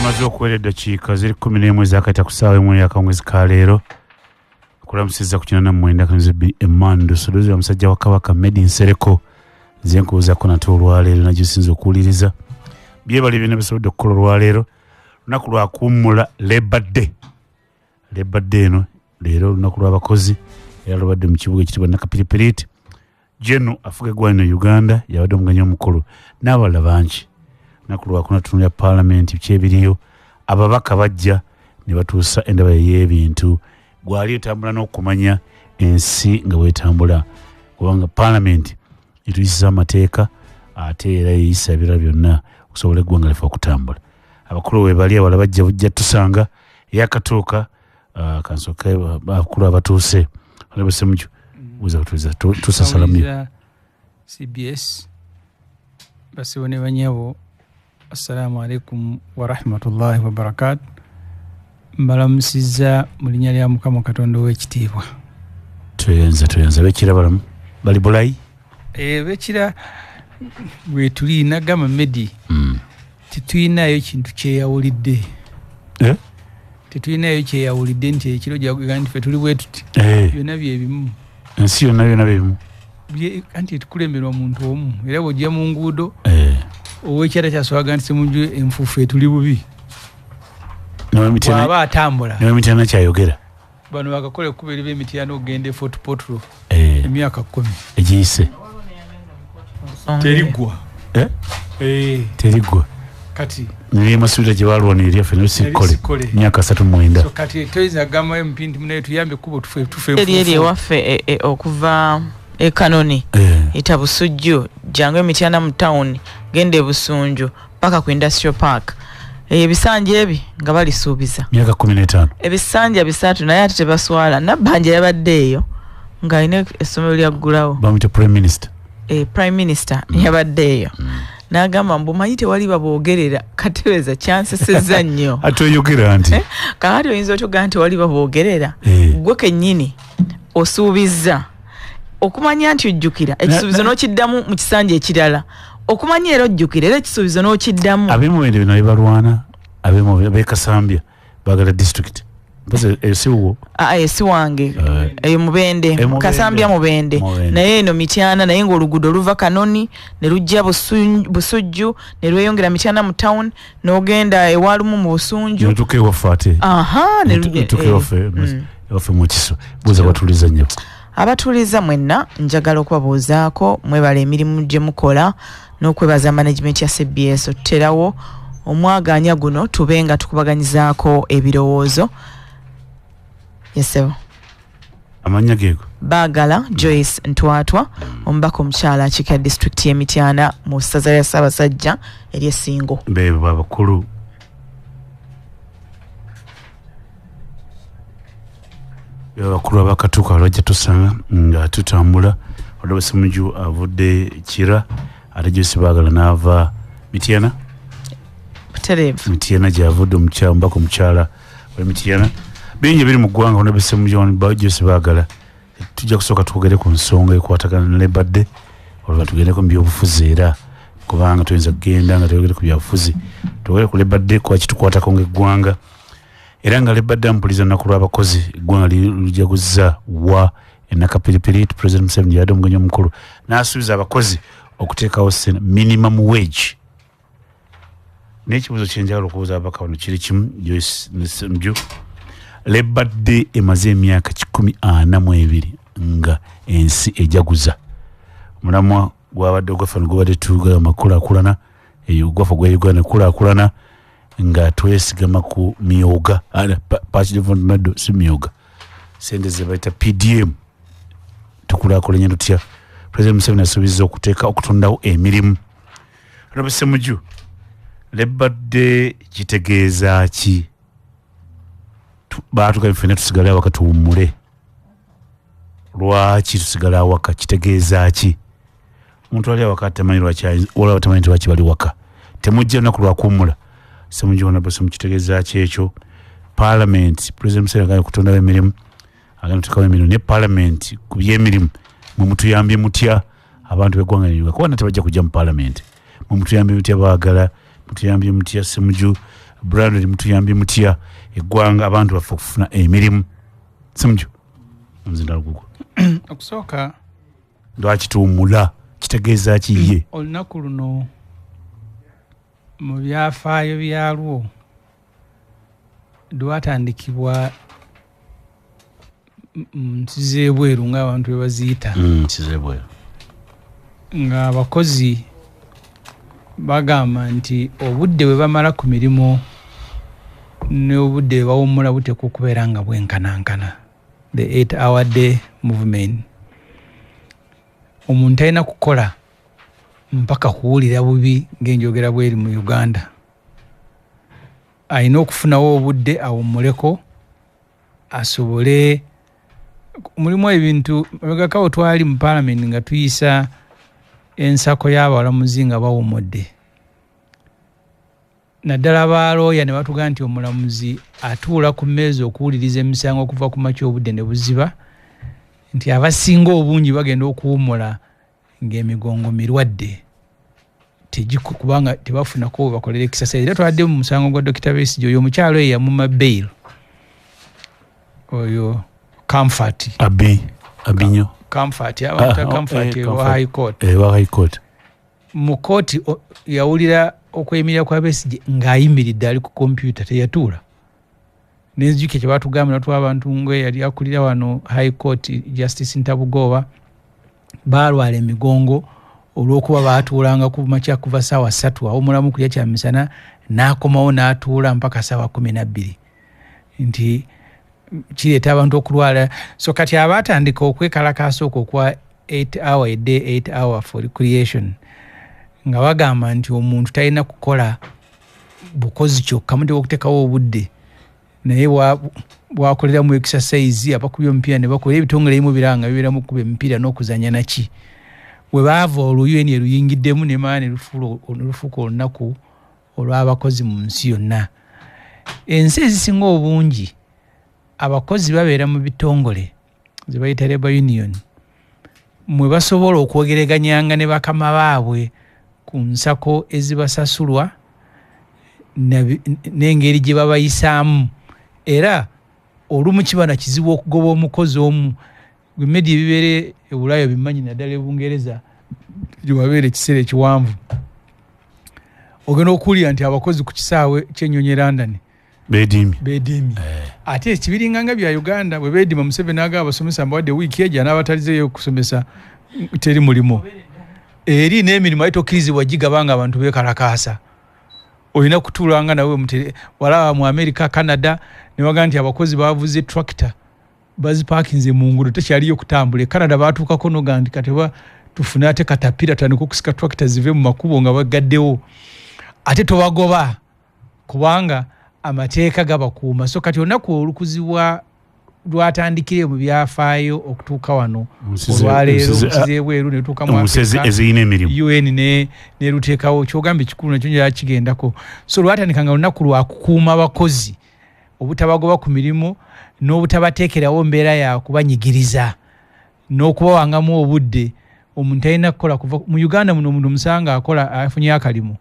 Zimaze okuwera eddakiika ziri 11 ezakayita ku ssaawa emu ey'akawungeezi ka leero. Kulamusizza ku 89.2 Emmandu Sodozi wa musajja wa Kabaka Medi Nsereko. Nze nkubuuzaako nate olwaleero nagyo sinza okuwuliriza. Byebale byonna bisobodde okukola olwaleero. Lunaku lwa kuwummula Labor Day. Labor Day eno leero olunaku lw'abakozi era lubadde mu kibuga ekitibwa Nakapiripiriti. Jeno afuga eggwanga lino Uganda yabadde omugenyi omukulu n'abalala bangi. Lunaku lwakuna tutunulira paalamenti biki ebiriyo. Ababaka bajja ne batuusa endaba ey'ebintu. Gwali etambula n'okumanya ensi nga bw'etambula kubanga paalamenti etuyisiza amateeka ate era eyisa ebirala byonna okusobola eggwanga life okutambula. Abakulu we bali abalala bajja bujja tusanga eyakatuuka kansooke abakulu abatuuse. Honorable Ssemujju, buuza butuuza tusasalamu. CBS basibo ne banyabo, assalamu alaikum wa rahmatullahi wa barakatuh. Mbalamusizza mu linnya lya Mukama Katonda ow'ekitiibwa. Tweyanza bekira balamu bali bulayi? Bekira bwe tuli nagamba Medi tetulinayo kintu kyeyawulidde. Tetulinayo kyeyawulidde nti ekiro gyaga nti ffe tuli bwe tuti. Byonna byebimu. Ensi yonna byonna byebimu. Anti etukulemberwa muntu omu era bw'ojja mu nguudo ow'ekyala kyasobaga nti Ssemujju enfuufu etuli bubi. Bw'aba atambula. Newemityana kyayogera. Bano bakakola ekkubo eriva emityana okugenda e Fort Portal emyaka 10 egiyise. Teriggwa. Teriggwa. Kati nemasuubira gye balwana eryaffe nalisikole myaka 39. So kati toyinza kugamba MP nti munaye tuyambe ekkubo tufe eri eri ewaffe okuva e Kanoni ita Busujju jangu emityana mu town genda e Busunju paka ku Industrial Park. Ebisanja ebi nga balisuubiza myaka 15 ebisanja 3 naye ate tebaswala. Nabbanja yabadde eyo ng'alina essomero lyaggulawo bamuyita Prime Minister. Prime Minister yabadde eyo n'agamba mbu manyi tewali baboogerera katereeza kyansesezza nnyo. Ate oyogera nti kakati oyinza otyogaa nti tewali baboogerera gwe kennyini osuubizza okumanya nti ojjukira ekisuubizo n'okiddamu mu kisanja ekirala okumanya era ojjukira era ekisuubizo n'okiddamu. Ab'emubende bino bebalwana ab'ekasambya baagala district esiwo esi wange eyo Mubende Kasambya Mubende naye eno Mityana naye ng'oluguudo luva Kanoni ne lujja Busujju ne lweyongera Mityana mu town n'ogenda ewalumu mu Busunju n'otuuka ewaffe ate n'otuuka ewaffe mu Kiso. Buuza batuliza nnyo. Abatuliza mwenna njagala okubabuuzaako mwebale emirimu gye mukola n'okwebaza management ya CBS otuterawo omwaganya guno tube nga tukubaganyizaako ebirowoozo. Yesebo. Amanya gego. Bagala Joyce Ntwatwa omubaka omukyala akiikirira disitulikiti y'e Mityana mu ssaza lya Ssaabasajja ery'Essingo. Beebo abakulu. Abakulu abakatuuka bajja tusanga nga tutambula. Honorable Ssemujju avudde Kira ate Joyce Bagala n'ava Mityana. Butereevu. Mityana gy'avudde omubaka omukyala wa Mityana. Bingi biri mu ggwanga Honorable Ssemujju Joyce Bagala. Tujja kusooka twogere ku nsonga ekwatagana ne Labor Day olwo tugendeko mu byobufuzi era kubanga tuyinza kugenda nga twogere ku byabufuzi. Twogere ku Labor Day kuba kitukwatako ng'eggwanga era nga Labor Day mpuliza lunaku lw'abakozi eggwanga lijaguzza wa enakapiripiri. President Museveni yabadde omugenyi omukulu n'asuubiza abakozi okuteekawo minimum wage. N'ekibuuzo kye njagala okubuuza ababaka bano kiri kimu, Joyce ne Ssemujju. Labor Day emaze emyaka 142 nga ensi ejaguza. Omulamwa gwabadde ogwaffe gubadde tugamba kulaakulana, eyo ogwaffe gwa Uganda kulaakulana nga twesigama ku myoga, Party Development si myoga, sente ze bayita PDM. Tukulaakulanye tutya? President Museveni asuubizza okuteeka okutondawo emirimu. Honorable Ssemujju, Labor Day kitegeeza ki? Baatugambye ffenna tusigale awaka tuwummule. Lwaki tusigale awaka? Kitegeeza ki? Omuntu ali awaka tamanyi lwaki wala tamanyi nti lwaki bali waka. Temujja lunaku lwa kuwummula. Ssemujju Honorable Ssemujju kitegeeza ki ekyo? Parliament, President Museveni agambye okutondawo emirimu, agambye okuteekawo emirimu ne Parliament ku by'emirimu mwe mutuyambye mutya abantu b'eggwanga lino? Kuba tebajja kujja mu Parliament. Mwe mutuyambye mutya Baagala, mutuyambye mutya Ssemujju, Brandon, mutuyambye mutya eggwanga abantu baffe okufuna emirimu? Ssemujju, omuzindalo gugwo. Okusooka, Lwaki tuwummula, kitegeeza ki ye? Olunaku luno mu byafaayo byalwo lwatandikibwa mu nsi z'ebweru ng'abantu bwe baziyita, Kizebweru. Ng'abakozi bagamba nti obudde bwe bamala ku mirimu n'obudde bwe bawummula buteekwa okubeera nga bwenkanankana, the 8 hour day movement. Omuntu alina kukola mpaka kuwulira bubi ng'enjogera bweri mu Uganda, alina okufunawo obudde awummuleko asobole. Mulimu ebintu mabegakawo twali mu parliament nga tuyisa ensako y'abalamuzi nga bawummudde, naddala balooya, ne batugamba nti omulamuzi atuula ku mmeeza okuwuliriza emisango okuva ku makya obudde ne buziba, nti abasinga obungi bagenda okuwummula ng'emigongo mirwadde kubanga tebafunako we bakolera exercise. Era twadde mu musango gwa Dr. Besigye, oyo omukyalo oyo yamuma bail, oyo Comfort. Abi Abinyo. Comfort, abantu Comfort wa Comfort. High Court. Wa High Court. Mu kooti yawulira okweyimirira kwa Besigye ng'ayimiridde ali ku kompyuta, teyatuula. Nenzijukira kye batugamba, natwa abantu nga yali akulira wano High Court, Justice Ntabugoba, baalwala emigongo olw'okuba baatuulanga ku makya kuva 3:00, awummulamu kulya kyamisana, n'akomawo n'atuula mpaka 12:00, nti kireeta abantu okulwala. So kati abaatandika okwekalakaasa okwo okwa 8 hour a day, 8 hour for recreation, nga bagamba nti omuntu talina kukola bukozi kyokka, muteeka okuteekawo obudde naye bwakoleramu exercise. Abakubye omupiira ne bakola ebitongole ebimu biranga bibeeramu okukuba emipiira n'okuzanya naki. We baava olwo UN eruyingiddemu nemala ne lufuuka olunaku olw'abakozi mu nsi yonna. Ensi ezisinga obungi abakozi babeera mu bitongole ze bayita labor union, mwe basobola okwogereganyanga ne bakama baabwe ku nsako ezibasasulwa n'engeri gye babayisaamu. Era olumu kiba na kizibu okugoba omukozi omu. Gwe media, ebibeere e Bulaaya bimanyi, naddala e Bungereza gye wabeera ekiseera ekiwanvu, ogenda okuwulira nti abakozi ku kisaawe ky'ennyonyi e London Beediimye. Beediimye. Ate ekibiringa nga bya Uganda, bwe beediima, Museveni agaba abasomesa mbawadde wiiki ejja n'abatalizeeyo okusomesa, teri mulimu. Eri n'emirimu ate tokkirizibwa gigaba nga abantu beekalakaasa, olina kutuulanga nawe. Walaba mu America, Canada, ne bagamba nti abakozi bavuze tractor bazipaakinze mu nguudo, tekyaliyo kutambula. E Canada baatuukako noga nti kati oba tufune ate katapira tutandike okusika tractor zive mu makubo nga bagaddewo. Ate tobagoba kubanga amateeka gabakuuma. So kati olunaku olukuzibwa lwatandikire mu byafaayo okutuuka wano olwaleero Mu nsi mu nsi z'ebweru ne tutuuka mu mu nsi Africa, ezirina emirimu. UN neluteekawo. Kyogamba ekikulu nakyo njala kigendako. So lwatandika nga lunaku lwakukuuma abakozi obutabagoba ku mirimu n'obutabateekerawo mbeera yakubanyigiriza n'okubawangamu obudde. Omuntu alina kukola kuva mu Uganda muno, omuntu omusanga akola afunye akalimu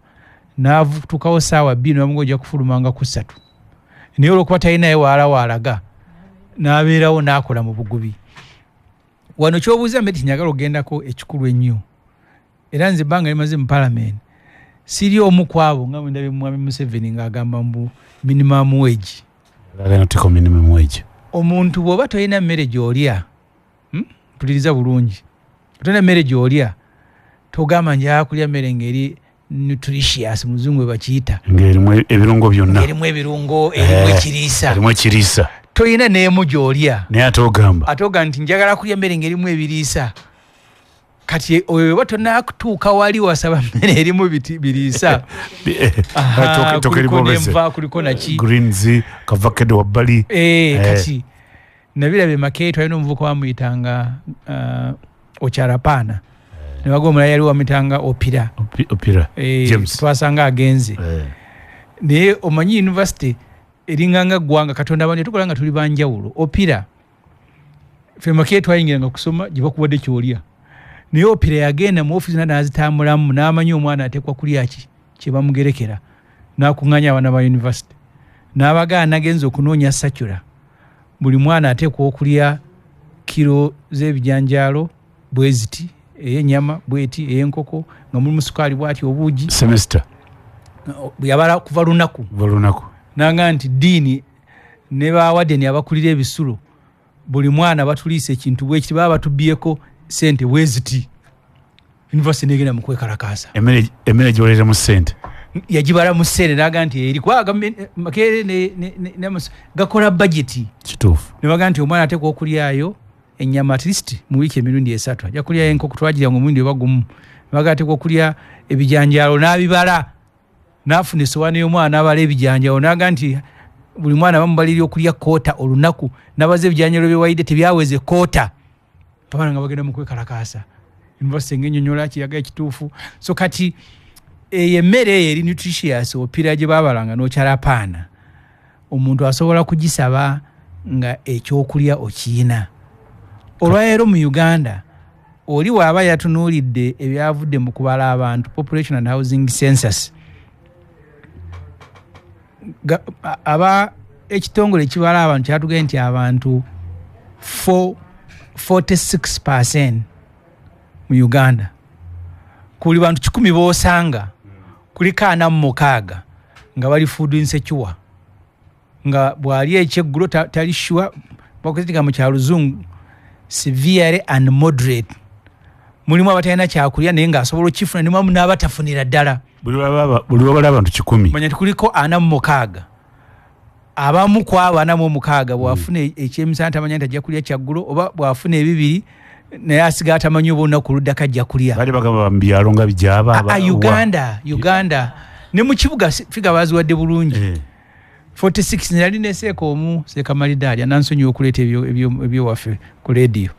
n'atuukawo 2:00 nabamuga ojja kufulumanga ku 3:00, naye olwokuba talinayo waala waalaga n'abeerawo n'akola mu bugubi. Wano kyobuuza mbere tinjagala okugendako ekikulu ennyo, era nze ebbanga limaze mu parliament siri omu ku abo nga bwe ndabye mwami Museveni ng'agamba mbu minimum wage. Agenda kuteeka minimum wage. Omuntu bw'oba tolina mmere gy'olya, Mpuliriza bulungi, tolina mmere gy'olya, togamba njagala kulya mmere ng'eri nutritious, muzungu bwe bakiyita, Ng'erimu ebirungo byonna. Erimu ebirungo, erimu ekiriisa. Erimu ekiriisa. Tolina n'emu gy'olya, Naye ate ogamba ate ogamba nti njagala kulya mmere ng'erimu ebiriisa. Kati oyo oba tonakutuuka wali wasaba mmere erimu biriisa. Aha, kuliko n'enva, kuliko naki. Greens, kavakedo wabbali. Kati nabiraba e Makerere, twalina omuvubuka bamuyitanga Okyarapaana, ne baga omulala yali wamuyitanga Opira. Opira. James. Twasanga agenze. Naye omanyi university eringanga ggwanga, Katonda abantu tukola nga tuli banjawulo. Opira, ffe Makerere twayingiranga kusoma gye bakuwadde kyolya, naye Opira yagenda mu ofiisi n'azitambulamu n'amanya omwana ateekwa kulya ki kye bamugerekera. N'akuŋŋaanya abaana ba university, n'abagaana nagenza okunoonya circular, buli mwana ateekwa okulya kiro z'ebijanjaalo bwe ziti, ey'ennyama bweti, ey'enkoko nga mulimu sukaali bwati, obuugi. Semester. Yabala kuva lunaku. Buli lunaku. Nanga nti dean ne ba warden abakulira ebisulo, buli mwana batuliisa ekintu bwekiti, baba batubyeko sente bweziti. University negenda mu kwekalakaasa. Emmere giwalira mu ssente. Yagibala mu ssente, naga nti eri kuba Makerere gakola budget. Kituufu. Ne baga nti omwana ateekwa okulyayo ennyama at least mu wiiki emirundi 3, ajja kulyayo enkoko, twagiranga omulundi oba gumu. Baga ateekwa okulya ebijanjaalo, n'abibala, n'afuna essowaani y'omwana n'abala ebijanjaalo, n'aga nti buli mwana bamubalirira okulya koota olunaku, n'abaza ebijanjaalo bye wayidde tebyaweze koota. Abaana nga bagenda mu kwekalakaasa, university ng'ennyonnyola kiyaga ekituufu. So kati eyo emmere eyo eri nutritious, opira gye baabalanga n'okyalapaana, omuntu asobola kugisaba nga ekyokulya okiyina. Olwaleero mu Uganda, oli waaba yatunuulidde ebyavudde mu kubala abantu, Population and Housing Census, aba ekitongole ekibala abantu kyatugambye nti abantu 46% mu Uganda, ku buli bantu 100 b'osanga kuliko 46 nga bali food insecure, nga bw'ali ekyeggulo tali sure. Bakozesa ekigambo kya Luzungu, severe and moderate. Mulimu abatalina kyakulya naye ng'asobola okifuna, nimubamu n'abatafunira ddala. Buli wabala abantu 100, manya nti kuliko 46. Abamu ku abo 46, bw'afuna ekyemisana tamanya nti ajja kulya kyaggulo, oba bw'afuna ebibiri naye asigala atamanyi oba olunaku oluddako ajja kulya. Baali bagamba mu byalo nga bijaba. Uganda, Uganda ne mu kibuga figure baziwadde bulungi. 46. Nali ne seeka omu, seeka Malidaadi, anansonyiwa okuleeta ebyowaffe ku leediyo,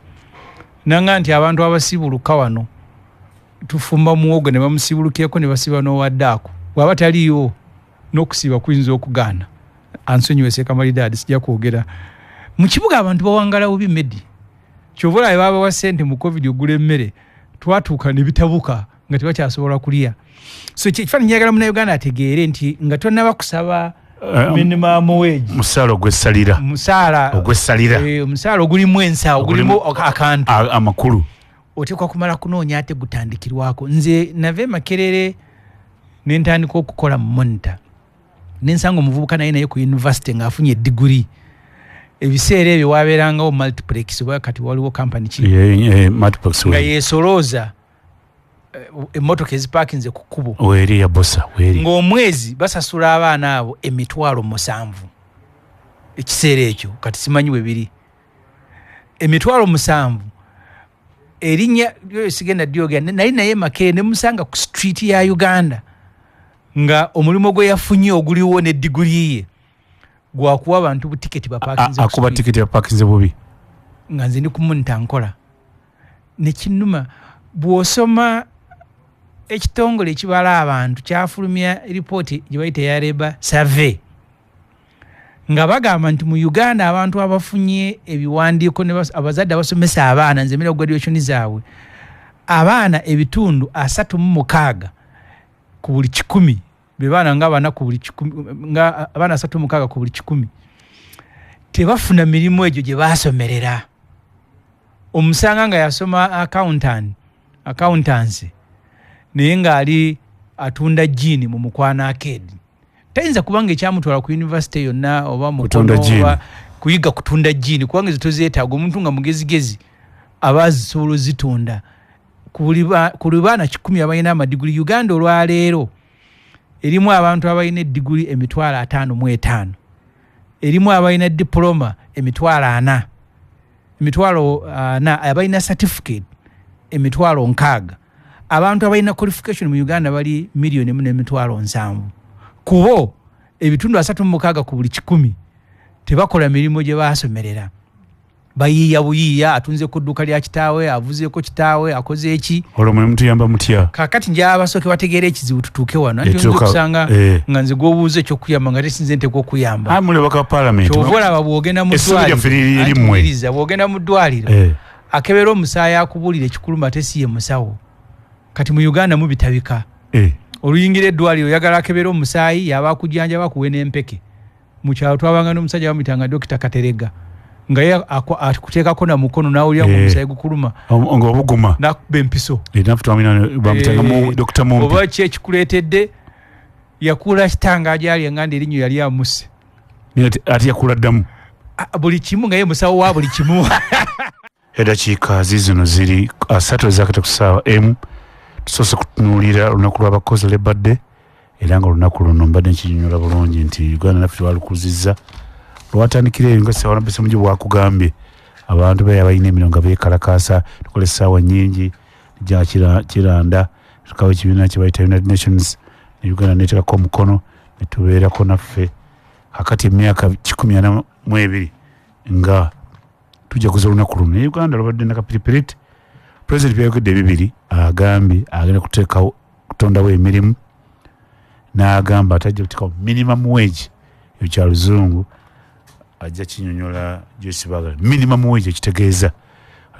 nanga nti abantu abasibuluka wano tufumba muwogo ne bamusibulukireko ne basiba n'owaddaako, bw'aba taliiwo n'okusiiba kuyinza okugaana. Ansonyiwe seeka Malidaadi, sijja kwogera. Mu kibuga abantu bawangala bubi medi, kyova olaba babawa ssente mu COVID ogula emmere, twatuuka ne bitabuka nga tebakyasobola kulya. So ekifaananyi njagala Munnayuganda ategeere nti nga tonnaba kusaba minimum wage, musaala ogwessalira, musaala ogwessalira, omusaala ogulimu ensawo, ogulimu akantu amakulu, oteekwa kumala kunoonya ate gutandikirwako. Nze nava e Makerere ne ntandika okukola mu Monitor, ne nsanga omuvubuka naye ku university ng'afunye ediguri. Ebiseera ebyo wabeerangawo Multiplex, oba kati waliwo company ki Multiplex nga yeesolooza emmotoka ezipaakinze ku kkubo. Weeri ya bosa weeri. Ng'omwezi basasula abaana abo 70,000 ekiseera ekyo, kati simanyi bwe biri. 70,000, erinnya lyo sigenda dyogera. Nali naye Makerere ne musanga ku street ya Uganda nga omulimu gwe yafunye oguliwo ne diguri ye gwakuwa abantu butiketi bapakinze. Akuba tiketi bapakinze bubi. Nga nze ndi ku Monitor nkola, nekinnuma. Bw'osoma ekitongole ekibala abantu kyafulumya ripooti gye bayita eya labour survey, nga bagamba nti mu Uganda abantu abafunye ebiwandiiko ne abazadde abasomesa abaana, nze mera graduation zaabwe, abaana 36% ku buli 100, be baana nga bana ku buli 100, nga abaana 36 ku buli 100 tebafuna mirimu egyo gye baasomerera. Omusanga nga yasoma accountancy naye ng'ali atunda jean mu Mukwano Arcade. Tayinza kubanga ekyamutwala ku university yonna oba Kutunda mukono jean. oba kuyiga kutunda jean, kubanga ezo tozeetaaga. Omuntu nga mugezigezi aba azisobola ozitunda. Ku buli baana 100 abalina amadiguli, Uganda olwaleero erimu abantu abalina ediguli 55,000, erimu abalina diploma 40,000, 40,000, abalina certificate 60,000. Abantu abalina qualification mu Uganda bali 1,700,000. Kubo 36% ku buli 100 tebakola mirimu gye baasomerera, bayiiya buyiiya, atunze ku dduuka lya kitaawe, avuzeeko kitaawe, akoze eki. Olwo mwe mutuyamba mutya? Kaakati njaba basooke bategeera ekizibu tutuuke wano. Anti oyinza okusanga nga nze gw'obuuza ekyokuyamba nga tesinze nteekwa okuyamba. Muli abaka parliament. Kyova olaba bw'ogenda mu Essuubi ddwaliro, lyaffe liri eri anti mmwe. wuliriza, bw'ogenda mu ddwaliro, akebera omusaayi akubuulira ekikuluma, ate si ye musawo. Kati mu Uganda mubitabika. Oluyingira eddwaliro oyagala akebera omusaayi yaba akujjanjaba akuwe n'empeke. Mu kyalo twabanga n'omusajja bamuyitanga Dokita Katerega, nga ye akuteekako na mukono n'awulira nga omusaayi gukuluma. Ng'obuguma. N'akuba empiso. Naffe twamuyina bamuyitanga Dokita Mumpi. Oba ki ekikuleetedde, yakula kitanga gyali enganda erinnyo yali amusse. Naye ate yakula ddamu. Buli kimu nga ye musawo wa buli kimu. Eddakiika ziizino ziri 3 ezakata ku ssaawa emu. Tusoose kutunuulira olunaku lw'abakozi Labour Day, era nga olunaku luno mbadde nkinyonnyola bulungi nti Uganda naffe twalukuzizza. Lwatandikira eyo nga Ssewala Ssemujju bw'akugambye, abantu be abalina emirimu nga beekalakaasa, tukola essaawa nnyingi, ja kiranda, tukawa ekibiina kye bayita United Nations, ne Uganda neeteekako omukono, ne tubeerako naffe. Kakati emyaka 142 nga tujaguza olunaku luno. Naye Uganda lubadde nakapiripiriti. President byayogedde bibiri, agambye agenda kuteekawo kutondawo emirimu, n'agamba atajja kuteekawo minimum wage. Ekyo kya Luzungu, ajja kinyonyola Joyce Bagala. Minimum wage ekitegeeza.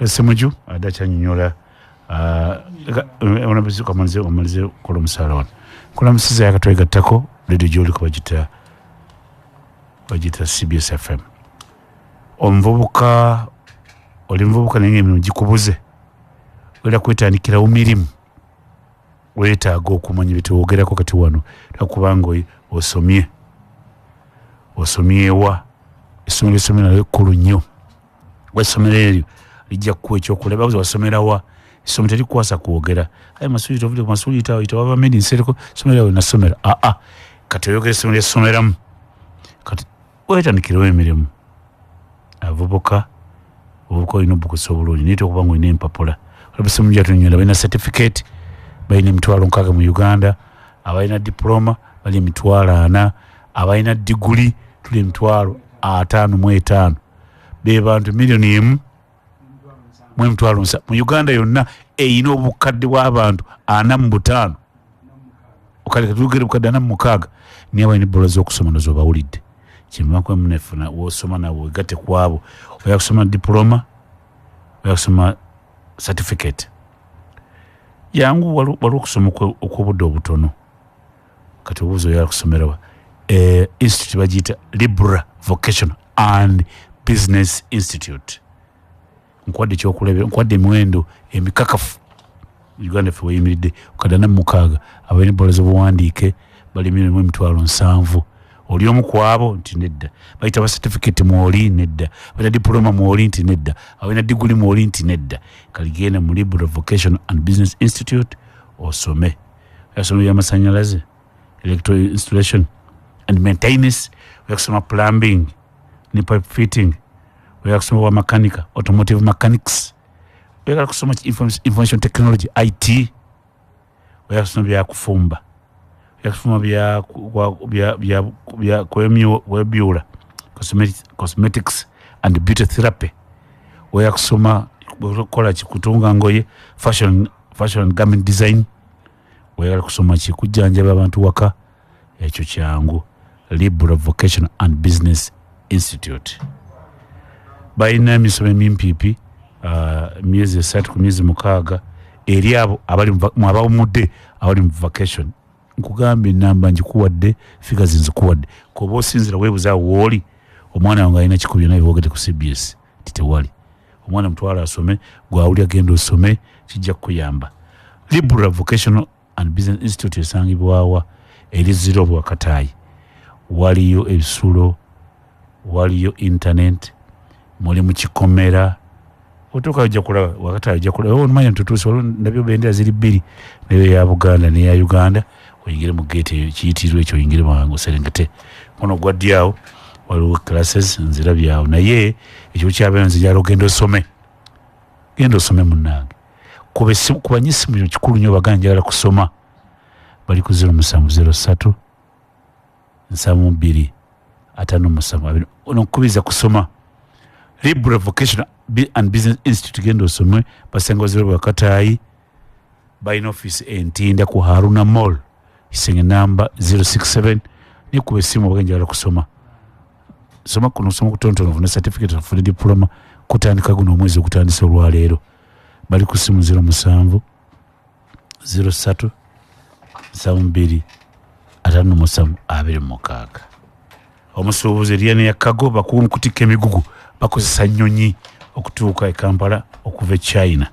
Ssemujju adde akyanyonyola, omalize okukola omusaala wano. Nkulamusiza yakatwegattako radio gy'oliko bagiyita CBS FM. Omuvubuka, oli muvubuka naye ng'emirimu gikubuze, ogenda kwetandikirawo mirimu, weetaaga okumanya bye twogerako kati wano. Kubanga osomye, osomyewa, essomero essomero nalyo kkulu nnyo. Essomero eryo lijja kukuwa ekyokulaba, babuuza wasomera wa? Essomero terikukwasa kwogera. Aye Masuuli tovudde ku Masuuli yita wava Medi Nsereko, essomero eryo nasomera. Aa, kati oyogera essomero lyessomeramu. Kati weetandikirewo emirimu. Abavubuka, obuvubuka olina obukozesa obulungi, naye tokuba ng'olina empapula. Olabise mujja tunyonyola, balina certificate, balina 600,000 mu Uganda, abalina diploma bali 40,000, abalina diguli tuli 55,000. Be bantu 1,700,000 mu Uganda yonna eyina obukadde bw'abantu 45. Okale katugere obukadde 46, naye abalina ebbola z'okusoma nazo obawulidde. Kyenva munefuna w'osoma nawe wegatte ku abo. Oya kusoma diploma, oya kusoma certificate. Jangu waliwo okusoma okw'obudde obutono. Kati obuuza oyagala kusomera wa? Institute bagiyita Libra Vocational and Business Institute. Nkuwadde ekyokulabira, nkuwadde emiwendo emikakafu. Uganda ffe weyimiridde obukadde 46, abalina ebbola z'obuwandiike bali 1,700,000. Oli omu ku abo nti nedda. Bayita ba certificate mwoli nedda. Bayita diploma mwoli nti nedda. Abalina diguli mwoli nti nedda. Kali genda mu Libra Vocational and Business Institute osome. Oyasoma ebyamasannyalaze, electrical installation and maintenance, oya kusoma plumbing ne pipe fitting, oya kusoma bwa makanika, automotive mechanics, oyagala kusoma information technology IT, oya kusoma byakufumba, oya kusoma bya kwebyula, cosmetics and beauty therapy, oya kusoma kukola ki, kutunga ngoye, fashion and garment design, oyagala kusoma ki, kujjanjaba abantu waka, ekyo kyangu. Libra Vocational and Business Institute balina emisomo emimpiipi, myezi 3 ku myezi 6 eri abo abali mu abawumudde, abali mu vacation. Nkugambye enamba ngikuwadde, figures nzikuwadde, koba osinzira weebuza awo wooli. Omwana wange alina kikumi, byonna byewogedde ku CBS ti tewali. Omwana mutwala asome, gwawulira genda osome, kijja kukuyamba. Libra Vocational and Business Institute esangibwawa? Eri Ziro Bwakataayi. Waliyo ebisulo, waliyo internet, muli mu kikomera. Otuuka ojja kulaba Wakataayi, ojja kulaba omanya ntutuuse. Waliwo ndabyo bendera ziri bbiri, nayo eya Buganda n'eya Uganda. Oyingire mu geeti eyo kiyitirwa ekyo, oyingire mangu oserengete. Mukono gwa ddyo awo waliwo classes nzirabye awo, naye ekyo kyabeera nzijala ogenda osome, genda osome munnange. Kuba essimu, kuba nnyo essimu, kino kikulu nnyo. Bagamba njagala kusoma, bali ku 0703 72 57 20. Ono nkukubiriza kusoma Libra Vocational and Business Institute, genda osome. Basenga Zero Bwakataayi, balina office Entinda ku Haruna Mall, kisenge namba 067. Nikuba essimu obaga njagala kusoma. Soma kuno, soma kutonotono, ofune certificate, ofune diploma. Kutandika guno omwezi ogutandise olwaleero. Bali ku simu 07 03 72 57 26. Omusuubuzi Riane ya Kago bakuwa mukutikka emigugu, bakozesa nnyonyi okutuuka e Kampala okuva e China.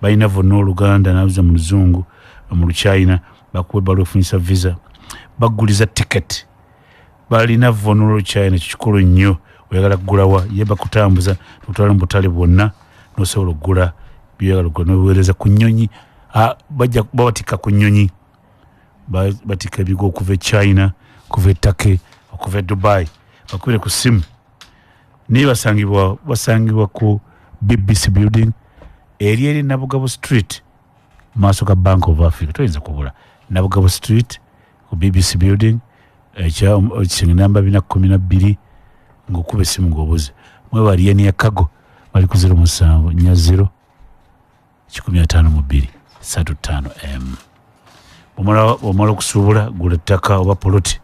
Balina vonna Oluganda naluza mu Luzungu mu Luchina, bakuwa ebbaluwa efunyisa visa, baguliza ticket. Balina vonna Oluchina, ekyo kikulu nnyo. Oyagala kugulawa ye bakutambuza okutwala mu butale bwonna n'osobola okugula by'oyagala okugula n'obiweereza ku nnyonyi. Bajja babatikka ku nnyonyi, batikka ebigo okuva e China, okuva e Turkey, okuva e Dubai. Bakubire ku ssimu naye basangibwa ku BBC building eri Nabugabo Street maaso ga Bank of Africa. Toyinza kubula Nabugabo Street ku BBC building ekisenge namba 412, ng'okuba essimu ng'obuze. Mwebali Yeni ya Kago bali ku 0740 152 35 M. Bw'omala okusuubula gula ettaka oba poloti,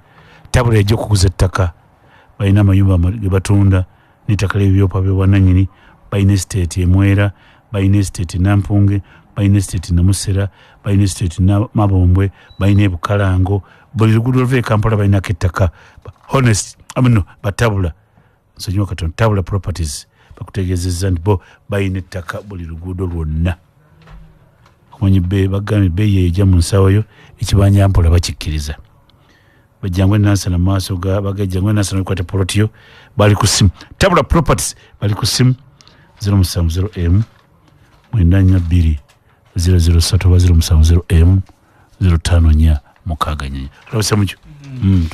tabula ejja okuguza ettaka. Balina amayumba ge batunda n'ettaka ly'ebyopa by'obwannannyini. Balina estate Emwera, balina estate Nampunge, balina estate Namusera, balina estate Mabombwe, balina e Bukalango. Buli luguudo oluva e Kampala balinako ettaka. Honest no batabula nsonyiwa katono, Tabula Properties bakutegeezezza nti bo balina ettaka buli luguudo lwonna. Omanyi bagambye ebbeeyi ejja mu nsawo yo, ekibanja mpola bakikkiriza. Bajjangu enansana mu maaso ga bagajjangu enansana okwata poloti yo. Bali ku ssimu Tabula Properties, bali ku ssimu 070 m 94 003 oba 070 m 05 4 64. Olabise mukyo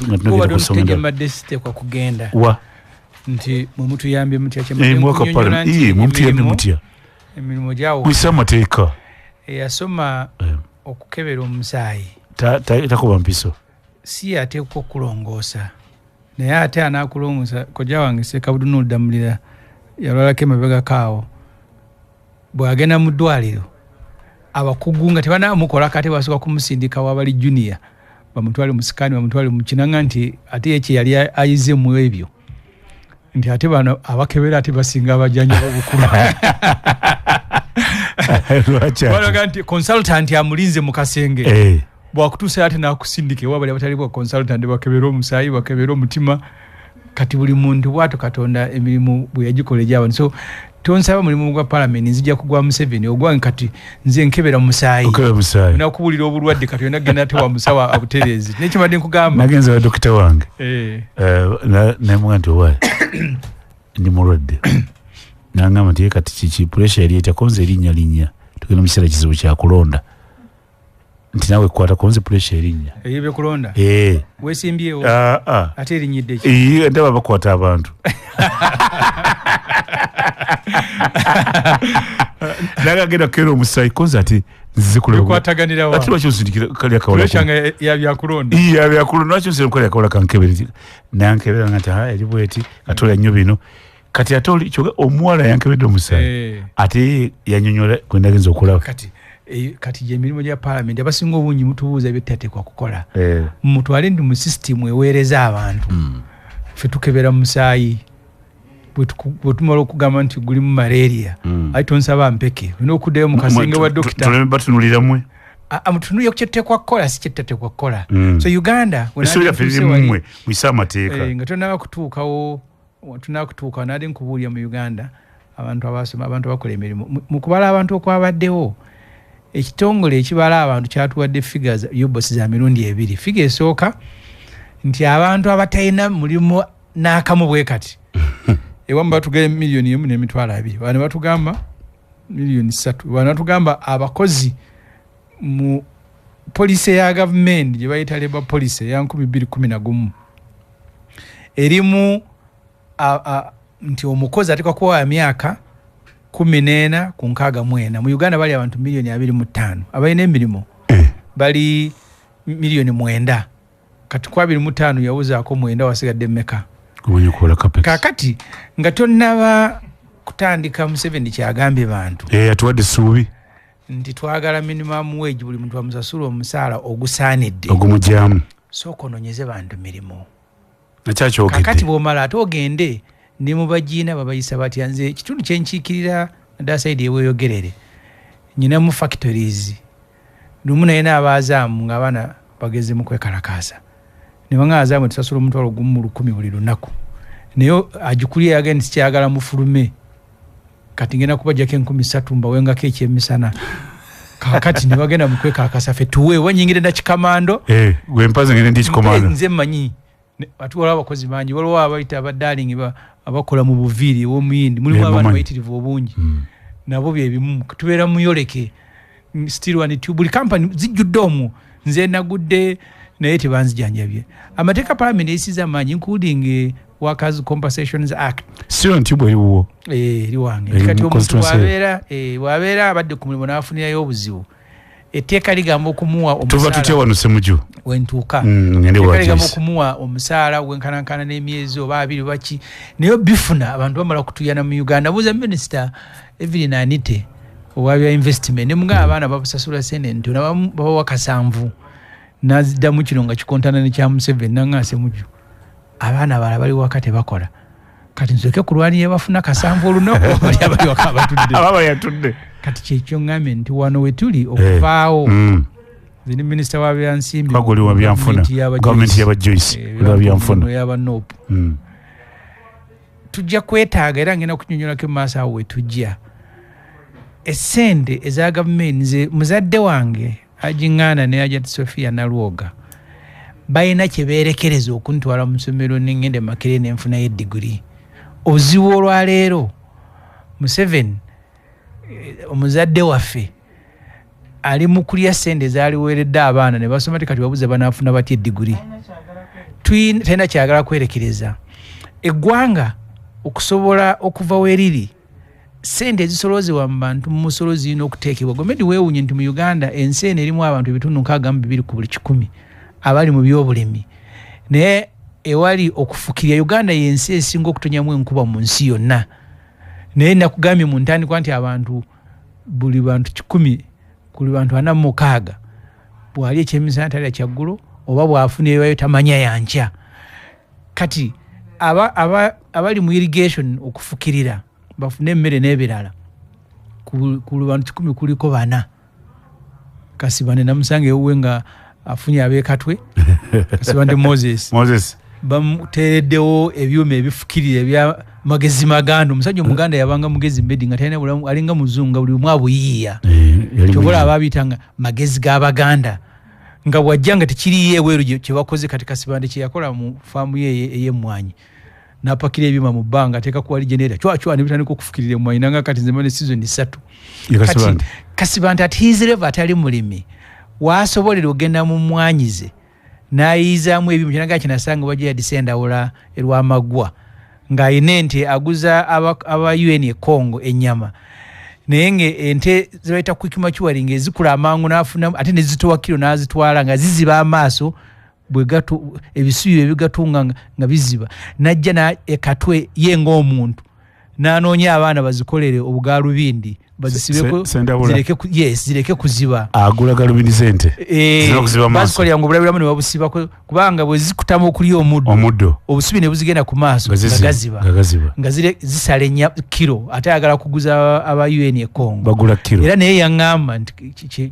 nga tunagenda ku nsonga endala. Mbadde siteekwa kugenda wa nti mwe mutuyambye mutya? Mwaka parliament mwe mutuyambye mutya? Emirimu gyawo Muyise amateeka. Eyasoma okukebera omusaayi Takuba mpiso. Si yateekwa okulongoosa, naye ate anaakulongoosa. Kojja wange Sekabudu Ddamulira yalwalako emabegako awo, bw'agenda mu ddwaliro abakugu nga tebanamukolako ate basooka kumusindika wabali junior, bamutwale mu scan, bamutwale mu kinanga, nti ate ye kye yali ayize mu ebyo, nti ate bano abakebera ate basinga abajjanjaba obukulu. Lwaki ate? Balaga nti consultant amulinze mu kasenge, bwakutuusa ate nakusindika ewabali abatali bwa consultant, bakebera omusaayi, bakebera omutima. Kati buli muntu bwato Katonda emirimu bwe yagikola egy'abantu. So tonsaba mulimu gwa parliament, nzija kugwa Museveni ogwange. Kati nze nkebera musaayi. Okebera musaayi. Nakubuulira obulwadde, kati olina kugenda ate wa musawo abutereezi. Naye kyembadde nkugamba, Nagenze wa dokita wange, nemuga nti owaye ndi mulwadde. Nangamba nti ye kati kiki, pressure eri etya? Konze erinnya linnya, tugenda mu kiseera kizibu kyakulonda, nti nawe kwatako nze pressure erinnya. Ebyokulonda? Wesimbyewo? Ah, ah. Ate erinnyidde ki? Ndaba bakwata abantu. Nagagenda kukebera omusaayi, konze ate nzize kulaba. Bikwataganirawa? Ate lwaki osindikira kali akawala? Pressure nga ya byakulonda. Iya, byakulonda. Lwaki osindikira kali akawala kankebere? Nankebera nga nti ha eri bweti, kati olya nnyo bino. Kati ate oli kyokka omuwala yankebedde omusaayi, ate ye yanyonyola gwe ndagenza okulaba. Kati gyemirimu gya parliament, abasinga obungi mutubuuza byetateekwa kukola. Mutwale nti mu system eweereza abantu, ffe tukebera musaayi. Bwe tumala okugamba nti gulimu malaria, ate tonsaba mpeke, olina okuddayo mu kasenge wa dokita. Tuleme batunulira mmwe. Mutunulire ku kyetuteekwa kukola, si kyetuteekwa kukola. So Uganda we Essuubi lyaffe nali liri ntuuse wali, mummwe, muyise amateeka. Nga tonaba kutuukawo, tunaba kutuukawo, nali nkubuulira mu Uganda abantu abasoma, abantu abakola emirimu. Mu kubala abantu okwabaddewo, ekitongole ekibala abantu kyatuwadde figures UBOS za mirundi ebiri. Figure esooka nti abantu abatalina mulimu n'akamu bwe kati ewamu batugamba 1,200,000, bano batugamba 3 million, bano batugamba abakozi mu policy ya gavumenti gye bayita labour policy eya 2011 erimu nti omukozi ateekwa kuwa myaka 14 ku 64. Mu Uganda bali abantu 25 million, abalina emirimu bali 9 million. Kati ku 25 yawuzaako 9, wasigadde mmeka? Omanyi okukola capex. Kakati nga tonnaba kutandika, Museveni kyagambye bantu Atuwadde essuubi. nti twagala minimum wage, buli muntu amusasula omusaala ogusaanidde, Ogumugyamu. Sooka onoonyeze bantu mirimu. Kakati Nakyakyogedde. Bw'omala ate ogende ne mu bagiina babayisa batya. Nze ekitundu kyenkiikirira naddala side eweeyogerere nyinamu factories. Lumu naye naabazaamu ng'abaana Bageze mu kwekalakaasa ne baŋŋaaza mwe tusasula 10,000 buli lunaku, naye agikulira yagenda nti sikyagala mufulume, kati ngenda kubajjako 3,000 mbawengako ekyemisana. Kakati ne bagenda mu kwekalakaasa, ffe tuwe oba nyingire na kikamando. Gwe mpaze ngende ndi kikomando. Nze mmanyi ate waliwo abakozi bangi, waliwo abayita abadalingi abakola mu buviiri ew'omuyindi, mulimu abaana bayitirivu obungi, nabo bye bimu tubeera muyoleke still and tube, buli kampani zijjudde omwo. Nze nagudde naye tebanzijanjabye. Amateeka parliament eyisiza amaanyi, including Workers Compensations Act. Steel and tube eriwo? Eri wange. Eri Kati mu omuntu constituency. bw'abeera abadde ku mulimu n'afunirayo obuzibu, etteeka ligamba okumuwa Tuva omusaala. tutya wano Ssemuju? Wentuuka. Ngende Etteeka wa ligamba Joyce. okumuwa omusaala gwenkanankana n'emyezi oba 2 baki, naye bifuna abantu bamala kutuyana mu Uganda. Buuza Minisita Evelyn Anite owa bya investment, ne mugamba abaana babasasula sente ntono, abamu babawa 7, n'aziddamu kino nga kikontana ne kya Museveni, nanga Ssemuju abaana abalala bali waka tebakola, kati nsooke kulwanira bafuna 7 olunaku, bali abali waka abatudde. Ababa yatudde. Kati kyekyo ŋŋambye nti wano we tuli okuvaawo, nze ni minisita wa byansimbi, Kwa goli wa byanfuna. gavumenti y'aba Gavumenti Joyce. y'aba Joyce, oli wa byanfuna. Y'aba Nope. Tujja kwetaaga, era ngenda kunyonnyolako mu maaso awo we tujja, essente eza gavumenti. Nze muzadde wange agiŋŋaana ne Hajjati Sophia Nalwoga balina kye beerekereza okuntwala mu ssomero ne ŋŋenda e Makerere ne nfunayo eddiguli. Obuzibu olwaleero Museveni, omuzadde waffe ali mu kulya ssente ezaaliweeredde abaana ne basoma, ti kati babuze banaafuna batya eddiguli. Talina kyagala kwerekereza. Eggwanga okusobola okuva we riri, ssente ezisoloozebwa mu bantu mu musolo zirina okuteekebwa. Gomedi weewuunye nti mu Uganda ensi eno erimu abantu 62% ku buli 100 abali mu byobulimi, naye ewali okufukirira Uganda y'ensi esinga okutonyamu enkuba mu nsi yonna. Naye nakugambye mu ntandikwa nti abantu buli bantu 100 ku buli bantu 46 bw'ali ekyemisana talya kyaggulo, oba bw'afuna ebibayo tamanya yankya. Kati abali mu irrigation okufukirira bafune emmere n'ebirala, ku bantu 100 kuliko 4. Kasibante namusanga ewuwe nga afunye ab'ekatwe, Kasibante Moses. Moses. Bamuteereddewo ebyuma ebifukirira ebya magezi maganda. Omusajja omuganda yabanga mugezi mbedi nga talina bulamu, alinga muzungu nga buli omu abuyiiya. Yali Kyova mugezi. olaba abiyitanga magezi g'Abaganda, nga bw'ajja nga tekiriyo ebweru kye bakoze. Kati Kasibante kye yakola mu faamu ye ey'emmwanyi, n'apakira ebyuma mu bbanga, ateeka ku wali generator, cwa cwa ne bitandika okufukirira emmwanyi, nanga kati nze mane season 3. Ye Kati Kasibante. Kasibante at his level atali mulimi, waasobolera ogenda mu mmwanyi ze n'ayiyizaamu ebyuma, kyonna kinasanga wajja yadise endawula erwamaggwa, ng'ayina ente aguza aba UN e Congo ennyama, naye nga ente ze bayita quick maturing ezikula amangu n'afuna, ate ne zitowa kiro n'azitwala nga ziziba amaaso, ebisubi ebigatunga nga biziba, n'ajja ekatwe ye ng'omuntu n'anoonya abaana bazikolere obugaalubindi bazisibeko, Sendabula. yes, zireke kuziba. Agula galubindi z'ente. Zirina okuziba amaaso. Bazikolera nga obulabiramu ne babusibako, kubanga bwe zikutama okulya omuddo, Omuddo. obusubi ne buzigenda ku maaso, Nga nga gaziba. Nga gaziba. Nga zisala ennya kiro, ate ayagala kuguza aba UN e Congo. Bagula kiro. Era naye yaŋŋamba nti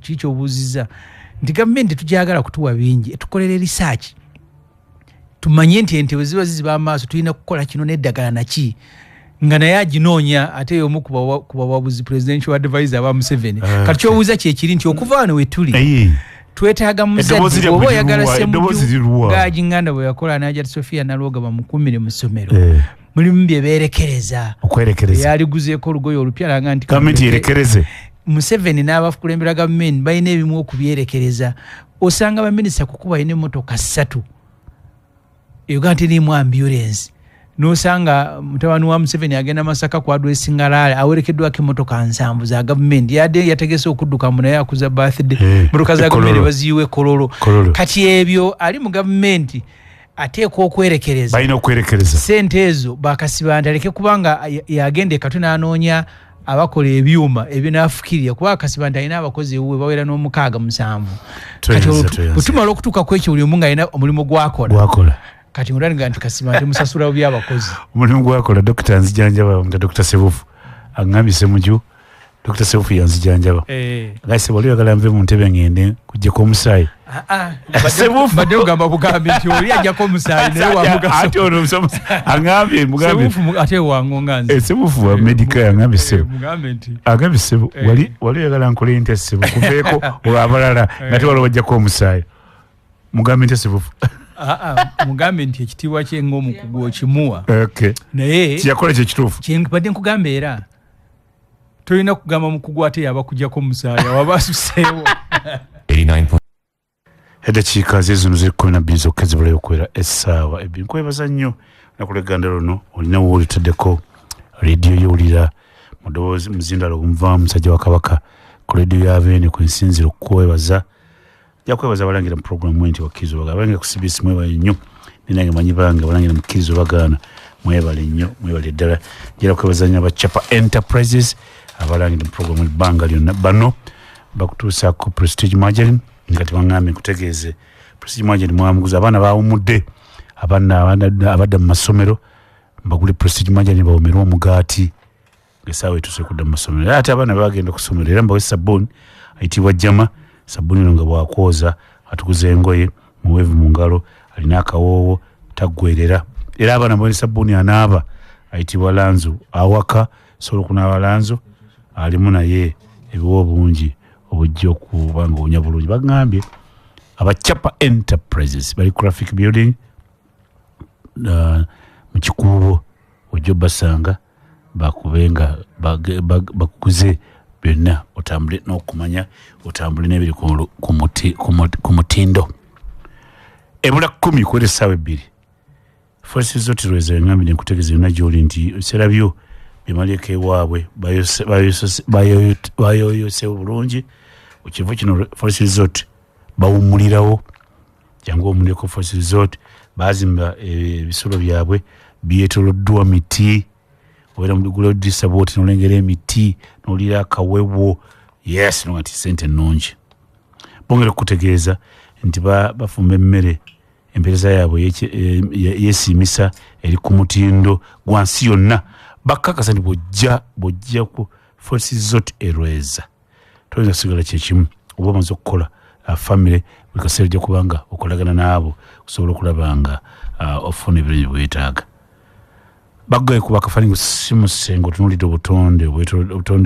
kikyobuuzizza nti gavumenti tetugyagala kutuwa bingi, etukolere research tumanye nti ente bwe ziba ziziba amaaso tulina kukola kino n'eddagala naki, nga naye aginoonya. Ate y'omu ku bawabuzi presidential advisor aba Museveni. Kati kyobuuza kyekiri nti okuva wano we tuli, twetaaga muzadde Eddoboozi lya bw'oba buli oyagala luwa, Ssemuju eddoboozi liruwa. ng'agiŋŋanda bwe yakola n'Hajjati Sophia Nalwoga bamukuumire mu ssomero. Mulimu bye beerekereza. Okwerekereza. Yaliguzeeko olugoye olupya alanga nti Gavumenti yerekereze. Museveni n'abakulembera gavumenti balina ebimu okubyerekereza. Osanga baminisita kukuba balina emmotoka 3. Uganda teriimu ambulance. N'osanga mutabani wa Museveni agenda Masaka ku addressinga rally, awerekeddwako emmotoka 7 za gavumenti. Yadde yategese okudduka mbu naye akuza birthday. Emmotoka za gavumenti Kololo. baziyiwa e Kololo. Kololo. Kati ebyo ali mu gavumenti ateekwa okwerekereza. Balina okwerekereza. Ssente ezo bakasibante aleke kubanga yagenda e Katwe n'anoonya abakola ebyuma ebinaafukirira, kuba Kasibante alina abakozi ewuwe bawera n'omukaaga 7. Tweyanze, Kati olwo tweyanze. bwe tumala okutuuka ku ekyo buli omu ng'alina omulimu gw'akola. Gw'akola. Kati ng'olaba nti Kasibante musasula by'abakozi. Omulimu gw'akola, Dokita nzijanjaba, bamuyita Dokita Sebufu, aŋŋambye Ssemuju, Dr. Sebufu yanzijanjaba. Eh. Gaise wali oyagala nve mu ntebe ngende kuggyako omusaayi. Ah, ah. Sebufu. Badde ogamba bugambi nti oli ajjako omusaayi naye wamugaso. Ate ono aŋambye mugambe. Sebufu ate wangonga nze. Eh, Sebufu wa medical aŋambye sebo. Mugambe nti. Agambye sebo wali oyagala nkole ntya sebo kuveeko olw'abalala nga tewali wajjako omusaayi. Mugambe ntya Sebufu. Mugambe nti ekitiibwa kye ng'omukugu okimuwa. Okay. Naye kiyakola kye kituufu. Kyembadde nkugamba era tolina kugamba mukugu ate yaba kujjako omusaayi waba asuseewo. 89. Eddakiika ze zino ziri 12 zokka zibulayo okuwera essaawa ebbiri. Nkwebaza nnyo olunaku lw'egganda luno olina woolitaddeko rediyo yowulira mu ddoboozi muzindalo ogumuvaamu musajja wa Kabaka ku rediyo ya Beene ku nsinziro okukwebaza. Nja kwebaza abalangira mu puroguramu nti wakkiriza obagaana. Abalangira ku CBS mwebale nnyo, nenange manyi bange abalangira mukkiriza obagaana mwebale nnyo, mwebale ddala. Njala kwebaza nnyo aba Chapa Enterprises abalangira mu puroguramu ebbanga lyonna. Bano bakutuusaako Prestige Margarine, kati baŋŋambye nkutegeeze Prestige Margarine mwamuguza abaana bawummudde, abaana abadda mu masomero mbagule Prestige Margarine bawoomerwe omugaati ng'essaawa etuuse okudda mu masomero. Era ate abaana bagenda okusomero era mbawe sabbuuni ayitibwa Jama. Sabbuuni eno nga bw'akwoza atukuza engoye, muweevu mu ngalo, alina akawoowo, taggwerera. Era abaana mbawe sabbuuni anaaba ayitibwa Lanzu. Awaka sobola okunaaba Lanzu, alimu naye ebiwa obungi obujja okuba nga owonya bulungi. Bagambye aba Chapa Enterprises bali Graphic Building mu Kikuubo, ojja obbasanga bakube nga bakuguze byonna otambule n'okumanya, otambule n'ebiri ku mutindo. Ebula 10 kuwera essaawa 2. Forest Resort Lweza engambye nkutegeeza yonna gy'oli nti ebiseera byo bimaleko ewaabwe bayoyosewo bulungi. Ku kifo kino Forest Resort bawummulirawo, jangu owummulireko Forest Resort. Baazimba ebisulo byabwe byetooloddwa miti, obeera mu luggulo lw'eddirisa bw'oti n'olengera emiti n'olira akawewo. Yes, no nti ssente nnungi. Bongera okukutegeeza nti bafumba emmere, empeereza yaabwe yeesiimisa, eri ku mutindo gwa nsi yonna. Bakakasa nti bw'ojja ku Forest Resort e Lweza toyinza kusigala kye kimu, oba omaze okukola famire buli kaseera ojja kuba nga okolagana n'abo okusobola okulaba nga ofuna ebirungi bye weetaaga. Baggaye kuba akafaananyi si musengo, otunuulidde obutonde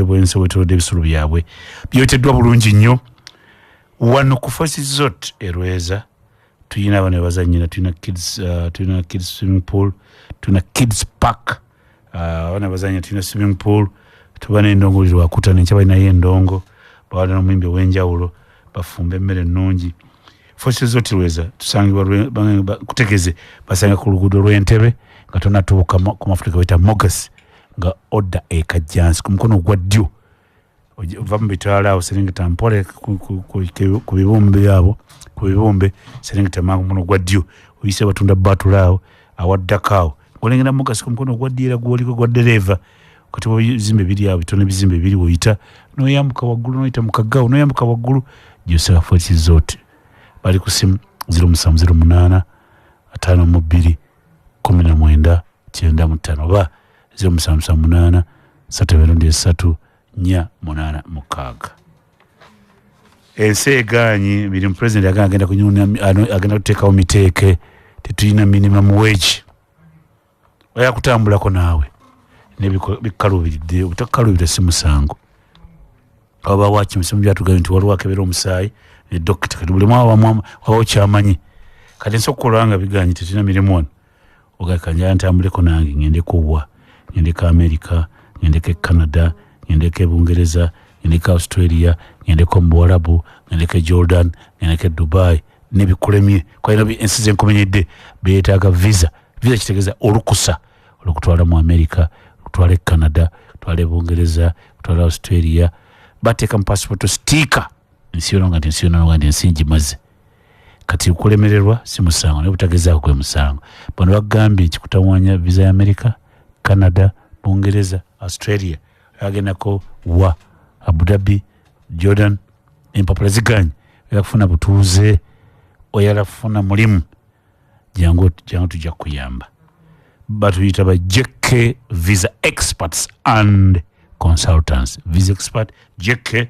bw'ensi obwetoolodde ebisulo byabwe byoteddwa bulungi nnyo. Wano ku Forest Resort e Lweza tulina abaana be bazannyira, tulina kids swimming pool, tulina kids park, abaana bazannyira, tulina swimming pool, tuba n'endongo buli lwakutaano, enkya balinayo endongo, bawala n'omuyimbi ow'enjawulo, bafumba emmere ennungi. Forest Resort Lweza tusangibwa kutegeeze basanga ku luguudo lw'Entebe nga tonnatuuka ku mafuta ge bayita Mogas, nga odda e Kajjansi ku mukono ogwa ddyo. Ova mu bitaala awo Serengeta mpole ku bibumbe abo, ku bibumbe Serengeta mangu mukono ogwa ddyo, oyise batunda batula awo awaddako awo ng'olengera Mogas ku mukono ogwa ddyo era gw'oliko gwa ddereeva. Kati ebizimbe biri awo bitono, ebizimbe biri w'oyita n'oyambuka waggulu, n'oyita mu kaggawo n'oyambuka waggulu gy'osanga Forest Resort. Bali ku ssimu 0708 52 19 95 oba 0778 3 3 4 8 6. Ensi egaanyi mirimu, pulezidenti agenda kunyuna, agenda kuteekawo miteeke, tetulina minimum wage. Oya kutambulako naawe nebikkaluubiridde, obutakaluubirira si musango. Aba waki musimu byatugambye nti waliwo akebera omusaayi ne dokita, kati buli wabawo kyamanyi. Kati nsi okukola nga bigaanyi tetulina mirimu wano, ogamba njagala ntambuleko nange ŋŋendeko wa, ŋŋendeko Amerika, ŋŋendeko e Canada, ŋŋendeko e Bungereza, ŋŋendeko Australia, ŋŋendeko mu Buwarabu, ŋŋendeko e Jordan, ŋŋendeko e Dubai, nebikulemye. Kwalina ensi ze nkumenyedde beetaaga visa. Visa kitegeeza olukusa olukutwala mu Amerika, olukutwala e Canada, olukutwala e Bungereza, olukutwala Australia. Bateeka mu passport sticker ensi yonna nga nti ensi yonna nga nti ensi ngimaze. Kati okulemererwa si musango, naye obutagezaako gwe musango. Bano bagambye kikutawaanya visa ya Amerika, Canada, Bungereza, Australia, agendako wa Abu Dhabi, Jordan, empapula ziganye, oyagala kufuna butuuze, oyagala kufuna mulimu, jangu tujja kukuyamba. Batuyita ba JK Visa Experts and Consultants, Visa Expert JK,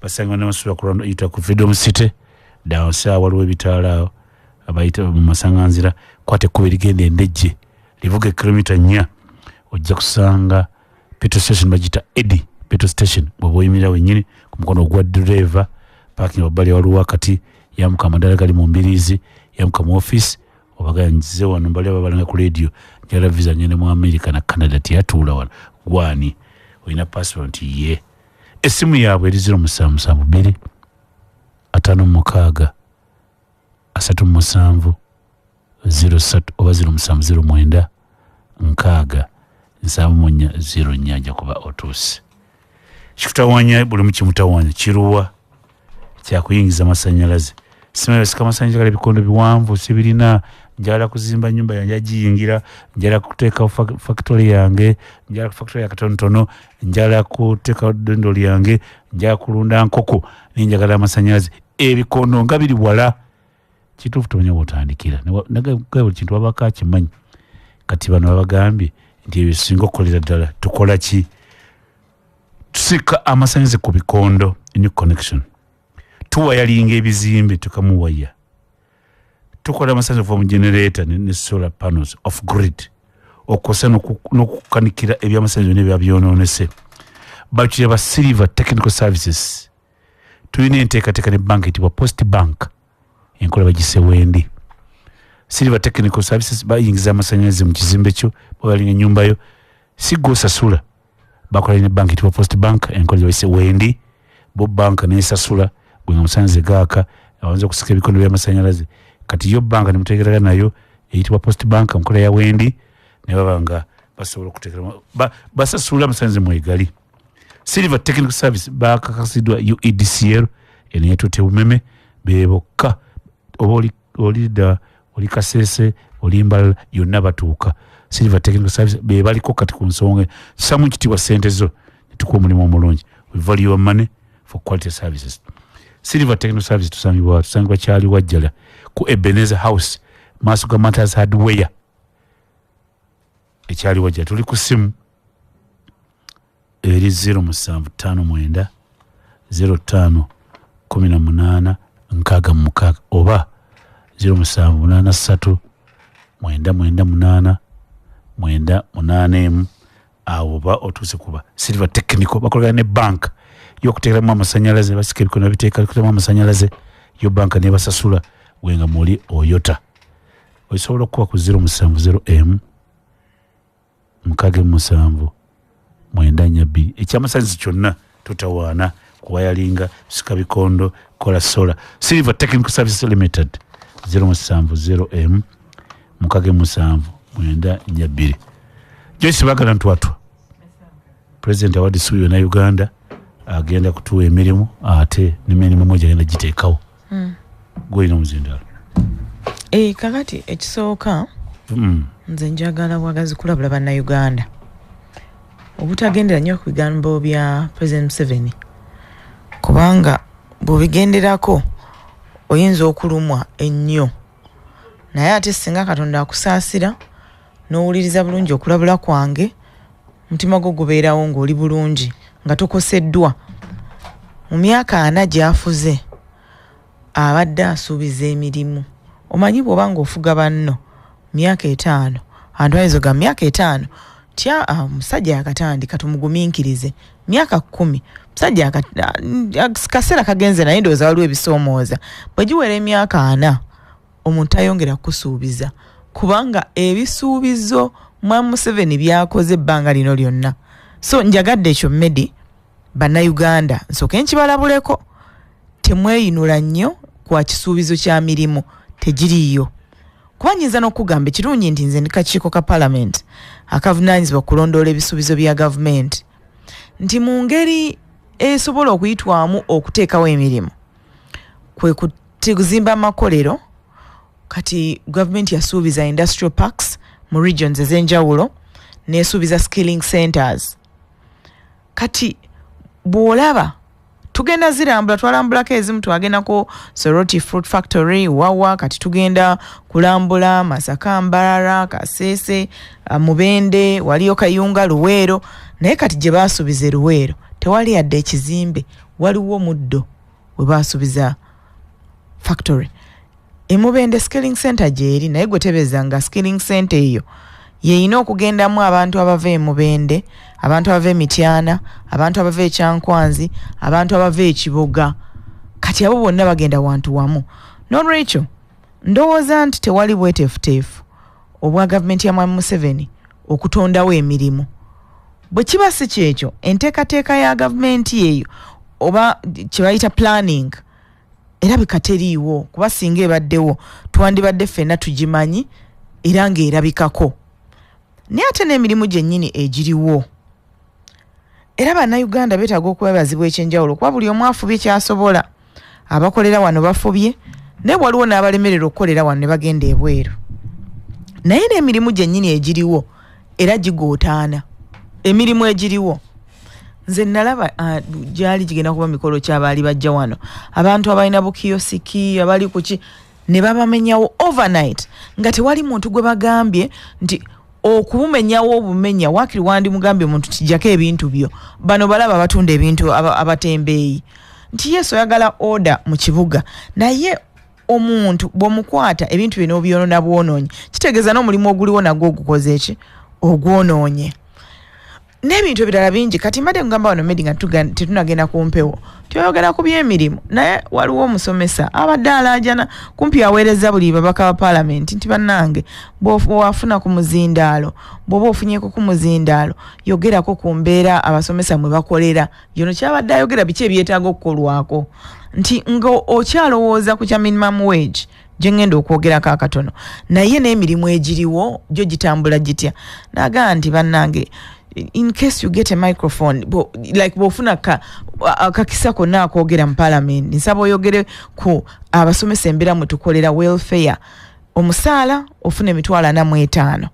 basangibwa namasuba kulonda ku Freedom City downstairs, waliwo ebitaala awo abayita mu masanganzira. Kwata ekkubo erigenda Endejje, livuga ekilomita 4, ojja kusanga petrol station bagiyita Edi petrol station. Bw'oba oyimirira wennyini ku mukono ogwa driver parking, wabbali waliwo akati, yamuka amadaala gali mu mbiriizi, yamuka mu office, obagaa nzize wano mbali ababalanga ku radio, njagala visa ngende mu America na Canada. Tiyatuula wano gwani olina passport nti ye. Essimu yaabwe eri 0772 56 37 03 oba 0709 60 74 04. Ajja kuba otuuse. Kikutawanya buli mu kimutawanya kiruwa kyakuyingiza masanyalaze. Simanyi basika amasanyalaze gala ebikondo biwanvu sibirina, njagala kuzimba nyumba yange agiyingira, njagala kuteekawo factory yange, njagala factory yakatonotono, njagala kuteekawo ddendo lyange, njagala kulunda nkoko, naye njagala amasanyalaze, ebikondo nga biri wala. Kituufu tomanya wotandikira buli kintu wabako akimanyi. Kati bano babagambye nti ebyo singa okukolera ddala. Tukola ki? Tusika amasanyalaze ku bikondo, new connection, tuwayalinga ebizimbe, tukamuwaya, tukola amasanyalaze okuva mu generator ne solar panels, off grid, okosa n'okukanikira ebyamasanyalaze byonna ebiba byonoonese. Bakira ba Silver Technical Services. Tulina enteekateeka ne banka eyitibwa Post Bank, enkola bagise wendi. Silver Technical Services bayingiza amasanyalaze mu kizimbe kyo, bawayalinga ennyumba yo, si gwe osasula. Bakola ne banka eyitibwa Post Bank, enkola gyebayise wendi, bo banka nesasula, gwe nga amasanyalaze gaaka awanza okusika ebikondo by'amasanyalaze. Kati yo banka nemutegerera nayo eyitibwa Post Bank, nkola ya wendi, ne baba nga basobola okuteekera basasula amasanyalaze mwegali. Silver Technical Service bakakasiddwa UEDCL, eno yatutte Umeme, bebokka. Oba olidda oli Kasese, oli Mbalala, yonna batuuka. Silver Technical Service be baliko kati ku nsonga. Samu ekitiibwa sente zo netukuwa omulimu omulungi. We value your money for quality services. Silver Technical Service tusangibwa Kyali Wajjala ku Ebenezer House, maaso ga Matters Hardware, ekyali Wajjala. Tuli ku simu eri 0759 05 18 66 oba 0783 998 981. Awo oba otuuse kuba Silver Technical. Bakolagana ne bank yokuteekeramu amasanyalaze, basika ebikono babiteekeramu amasanyalaze, yo banka nebasasula, gwe nga muli oyota. Osobola okukuba ku 070 m 67 942. Ekyamasanyalaze kyonna totawaana, kuwayalinga, sika bikondo, kola solar. Silver Technical Services Limited, 070 m 67 942. Joyce Bagala Ntwatwa, President awadde essuubi yonna Uganda, agenda kutuwa emirimu, ate nemirimu emu gyagenda giteekawo. Gwolina omuzindalo. Eh, kakati ekisooka, nze njagala bwagazi kulabula Bannayuganda obutagendera nnyo ku bigambo bya President Museveni, kubanga bw'obigenderako oyinza okulumwa ennyo. Naye ate singa Katonda akusaasira n'owuliriza bulungi okulabula kwange, omutima gwo gubeerawo ng'oli bulungi nga tokoseddwa. Mu myaka 40 gy'afuze abadde asuubiza emirimu. Omanyi bw'oba ng'ofuga banno myaka 5, abantu bayinza ogamba myaka 5 tya, omusajja yakatandika, tumugumiikirize. Myaka 10, musajja kaseera kagenze, naye ndowooza waliwo ebisoomooza. Bwe giwera emyaka 40, omuntu tayongera kusuubiza, kubanga ebisuubizo mwa Museveni byakoze ebbanga lino lyonna. So njagadde ekyo medi Bannayuganda nsooke nkibalabuleko, temweyinula nnyo kwa kisuubizo kya mirimu, tegiriiyo. Kuba nyinza n'okugamba ekirungi nti nze ndi kakiiko ka Parliament akavunaanyizibwa kulondoola ebisuubizo bya gavumenti, nti mu ngeri esobola okuyitwamu okuteekawo emirimu kwe kuzimba amakolero. Kati gavumenti yasuubiza industrial parks mu regions ez'enjawulo, nesuubiza skilling centers. Kati bw'olaba Tugenda zirambula, twalambulako ezimu, twagendako Soroti Fruit Factory wawa, kati tugenda kulambula Masaka, Mbarara, Kasese, Mubende, waliyo Kayunga, Luweero. Naye kati gye baasuubiza e Luweero tewali yadde ekizimbe, waliwo muddo we baasuubiza factory. Emubende skilling center gyeri, naye gwe tebeeza nga skilling center eyo yeyina okugendamu abantu abava emubende, abantu abava emityana, abantu abava ekyankwanzi, abantu abava ekiboga. Kati abo bonna bagenda wantu wamu. Nolwekyo ndowooza nti tewali bweteefuteefu obwa gavumenti ya Mwami Museveni okutondawo emirimu. Bwe kiba si kyekyo, enteekateeka ya gavumenti eyo oba kye bayita planning erabika teriiwo, kuba singa ebaddewo twandibadde ffenna tugimanyi era ng'erabikako. Naye ate n'emirimu gyennyini egiriwo, era bannayuganda beetaaga okwebazibwa ekyenjawulo, kuba buli omu afubye kyasobola. Abakolera wano bafubye, naye waliwo n'abalemererwa okukolera wano ne bagenda ebweru. Naye n'emirimu gyennyini egiriwo era gigootaana. Emirimu egiriwo nze nalaba gyali gigenda kuba mikolo kyabaali bajja wano, abantu abalina bukiyosiki abali kuki ne babamenyawo overnight, nga tewali muntu gwe bagambye nti okubumenyawo obumenya. Waakiri wandimugambye omuntu kijjako ebintu byo. Bano balaba batunda ebintu abatembeeyi nti yesu oyagala order mu kibuga, naye omuntu bw'omukwata ebintu bye n'obyonoona bwonoonye, kitegeeza n'omulimu oguliwo nagwo ogukoze eki ogwonoonye, n'ebintu ebirala bingi. Kati mbadde ngamba wano Medi nga tetunagenda ku mpewo, tyoyogera ku by'emirimu, naye waliwo omusomesa abadde alaajana kumpi aweereza buli babaka ba paalamenti nti bannange bw'owafuna ku muzindaalo, bw'oba ofunyeko ku muzindaalo, yogerako ku mbeera abasomesa mwe bakolera. Yono kyabadde ayogera biki ebyetaaga okukolwako, nti nga okyalowooza ku kya minimum wage gye ngenda okwogerako akatono, naye n'emirimu egiriwo gyo gitambula gitya. N'agamba nti bannange, in case you get a microphone, like bw'ofuna akakisa konna akoogera mu parliament, nsaba oyogere ku abasomesa embeera mwe tukolera, welfare. Omusaala ofuna 45,000,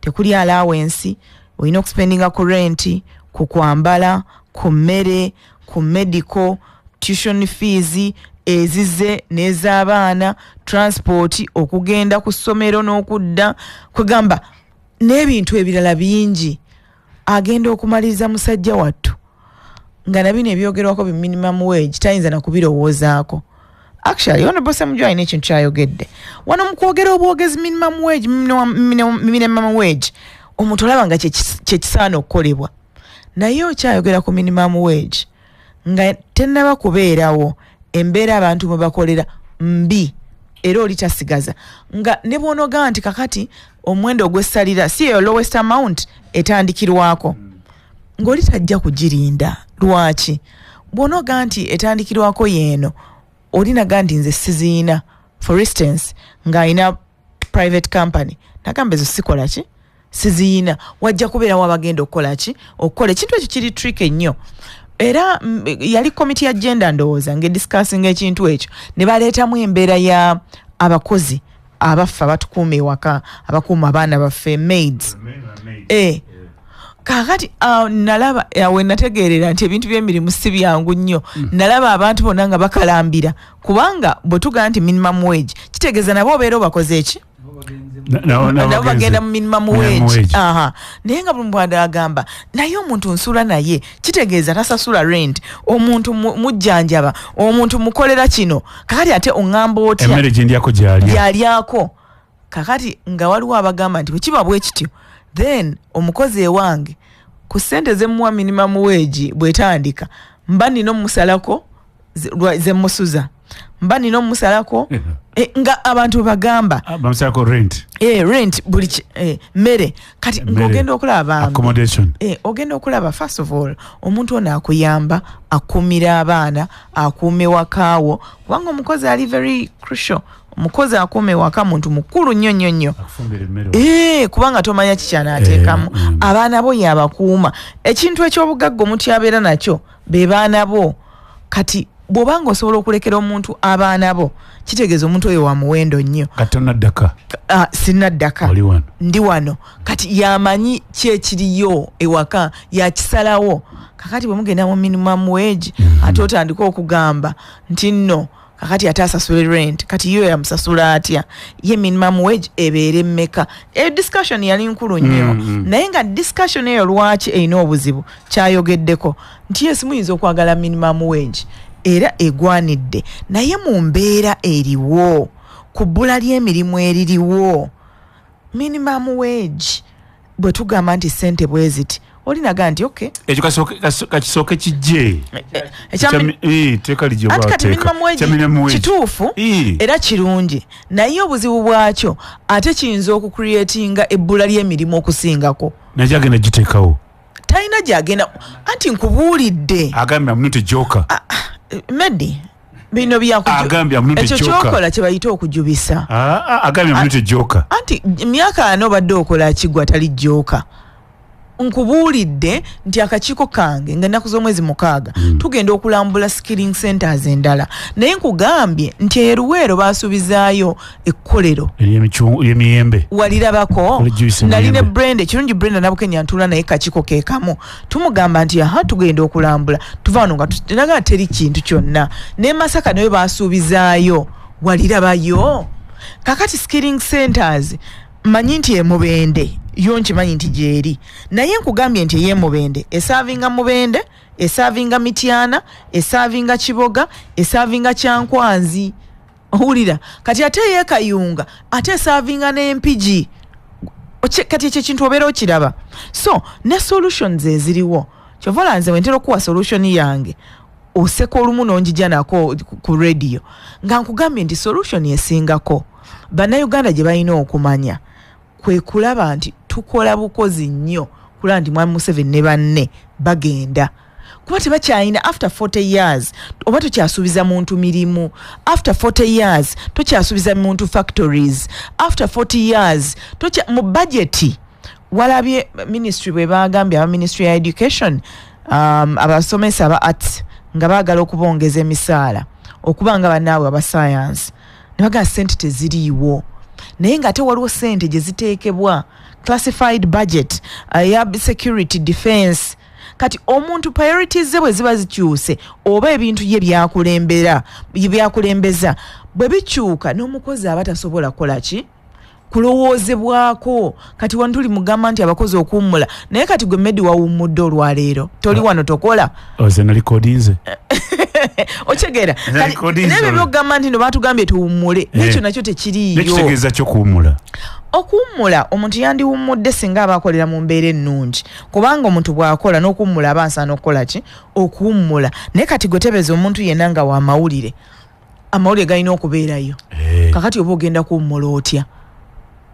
tekuli allowance, olina okuspendinga ku rent, ku kwambala, ku mmere, ku medical, tuition fees ezize n'ez'abaana, transport okugenda ku ssomero n'okudda, kwegamba n'ebintu ebirala bingi. Agenda okumaliriza musajja wattu nga na bino ebyogerwako bi minimum wage tayinza na kubirowoozaako. Actually, Honorable Ssemujju alina ekintu kyayogedde wano mu kwogera obwogezi minimum wage, minimum wage, omuntu olaba nga kyekisaana okukolebwa, naye okyayogera ku minimum wage nga tennaba kubeerawo, embeera abantu mwe bakolera mbi, era oli tasigaza. Nga ne bw'onogaa nti kakati omuwendo ogwessalira si eyo lowest amount etandikirwako, ng'oli tajja kugirinda. Lwaki? Bw'onogaa nti etandikirwako yeeno, oli naga nti nze siziina. For instance, ng'alina private company, nagamba ezo sikola ki, siziina, wajja kubeerawo abagenda okukola ki, okukola ekintu ekyo. Kiri trick ennyo. Era yali komiti ya gender ndowooza ng'ediscussinga ekintu ekyo, ne baleetamu embeera ya abakozi abaffe abatukuuma ewaka, abakuuma abaana baffe, maids. Kaakati nalaba we nategeerera nti ebintu by'emirimu si byangu nnyo. Nalaba abantu bonna nga bakalambira, kubanga bwe tugamba nti minimum wage kitegeeza nabo obeera obakoze eki, nabo bagenda mu minimum wage. Aha, naye nga buli mubwada agamba naye omuntu nsula naye kitegeeza tasasula rent, omuntu mujjanjaba, omuntu mukolera kino, kakati ate oŋŋamba otya emmere gyendyako gyalya gyalyako. Kakati nga waliwo abagamba nti bwe kiba bwe kityo, then omukozi ewange ku ssente zemuwa minimum wage bwetandika, mba nina omusalako zemusuza, mba nina omusalako nga abantu bagamba Ah, bamusalako rent. Rent, buli mmere. Kati Emmere. ng'ogenda okulaba accommodation. Ogenda okulaba, first of all, omuntu ono akuyamba akuumira abaana, akuuma ewakaawo, kubanga omukozi ali very crucial. Omukozi akuuma ewaka muntu mukulu nnyo nnyo nnyo. Akufumbira emmere. Kubanga tomanya kikyanateekamu. Abaana bo yabakuuma. Ekintu ekyobugagga omuntu yabeera nakyo be baana bo. Kati Bw'obanga osobola okulekera omuntu abaana bo, kitegeeza omuntu oyo wa muwendo nnyo. Kati tonaddaka? Sinaddaka, ndi wano. Kati yamanyi ki ekiriyo ewaka, yakisalawo. Kakati bwe mugenda mu minimum wage, ate otandika okugamba nti nno kakati ate asasule rent, kati yo yamusasula atya? Ye minimum wage ebeere mmeka? Eyo discussion yali nkulu nnyo. Naye nga discussion eyo lwaki erina obuzibu, kyayogeddeko nti yes, muyinza okwagala minimum wage era egwanidde, naye mu mbeera eriwo, ku bbula ly'emirimu eririwo, minimum wage bwe tugamba nti ssente bwe ziti, olinaga nti okay, ekyo kakisooke kijje teeka lijje. Anti kati minimum wage kituufu era kirungi, naye obuzibu bwakyo ate kiyinza okucreatinga ebbula ly'emirimu okusingako. Naye agenda giteekawo? Talina gyagenda, anti nkubuulidde. Agambye I'm not a joker. Medi, bino Agambye I'm not a ekyo joker. Kyokola kye bayita okujubisa. Agambye I'm not a joker. Anti myaka ano obadde okola kigwa tali joker. Nkubuulidde nti akakiiko kange nga ennaku z'omwezi 6 tugenda okulambula skilling centers endala, naye nkugambye nti eruweero baasuubizaayo ekkolero ery'emiyembe. Walirabako? Kole juice Nali ne emiyembe. Brenda, ekirungi Brenda Nabukenya ntuula naye kakiiko ke kamu, tumugamba nti aha, tugenda okulambula, tuva wano nga naga teri kintu kyonna. Ne Masaka nayo baasuubizaayo, walirabayo? Kakati skilling centers manyi nti emubende yo nkimanyi nti gyeri, naye nkugambye nti ey'emubende esaavinga Mubende, esaavinga Mityana, esaavinga Kiboga, esaavinga Kyankwanzi, owulira? Kati ate ey'Ekayunga ate esaavinga n'Empigi. Kati ekyo ekintu obeera okiraba. So ne solutions eziriwo, kyova olaba nze wentera okuwa solution yange, oseka olumu n'onjija nako ku radio nga nkugambye nti solution esingako Bannayuganda gye balina okumanya kwe kulaba nti tukola bukozi nnyo kulaba nti Mwami Museveni ne banne bagenda, kuba tebakyalina. After 40 years oba tokyasuubiza muntu mirimu, after 40 years tokyasuubiza muntu factories, after 40 years mu budget walabye ministry bwe bagambye aba ministry ya education, abasomesa aba arts nga baagala okubongeza emisaala okuba nga bannaabwe aba science, ne bagamba sente teziriiwo, naye ng'ate waliwo sente gye ziteekebwa classified budget eya security, defense. Kati omuntu priorities ze bwe ziba zikyuse oba ebintu ye byakulembera byakulembeza bwe bikyuka, n'omukozi aba tasobola kukola ki kulowoozebwako. Kati wano tuli mugamba nti abakozi okuwummula, naye kati gwe Medi wawummudde olwaleero, toli wano tokola. Oze nalikodinze. Okitegeera? Nalikodinze. Naye ebyo byokugamba nti no batugambye tuwummule, nekyo nakyo tekiriiyo. Nekitegeeza kyo kuwummula? Okuwummula, omuntu yandiwummudde singa aba akolera mu mbeera ennungi, kubanga omuntu bw'akola n'okuwummula aba asaana okukola ki? Okuwummula. Naye kati gwe tebeeza omuntu yenna nga wa mawulire, amawulire galina okubeerayo. Kakati oba ogenda kuwummula otya?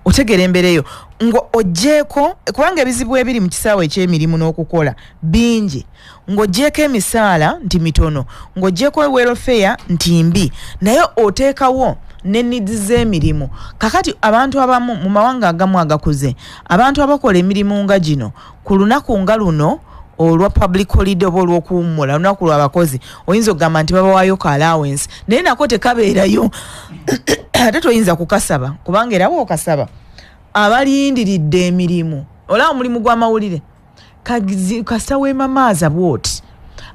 Otegeera embeera eyo nga oggyeeko, kubanga ebizibu ebiri mu kisaawe eky'emirimu n'okukola bingi, ng'oggyeeko emisaala nti mitono, ng'oggyeeko welfare nti mbi, naye oteekawo ne needs z'emirimu. Kakati abantu abamu mu mawanga agamu agakuze, abantu abakola emirimu nga gino, ku lunaku nga luno olwa public holiday oba olw'okuwummula, olunaku lw'abakozi, oyinza okugamba nti babawaayo ka allowance, naye nako tekabeerayo, ate toyinza kukasaba, kubanga era bw'okasaba abalindiridde emirimu, olaba omulimu gw'amawulire kasita weemamaaza bw'oti,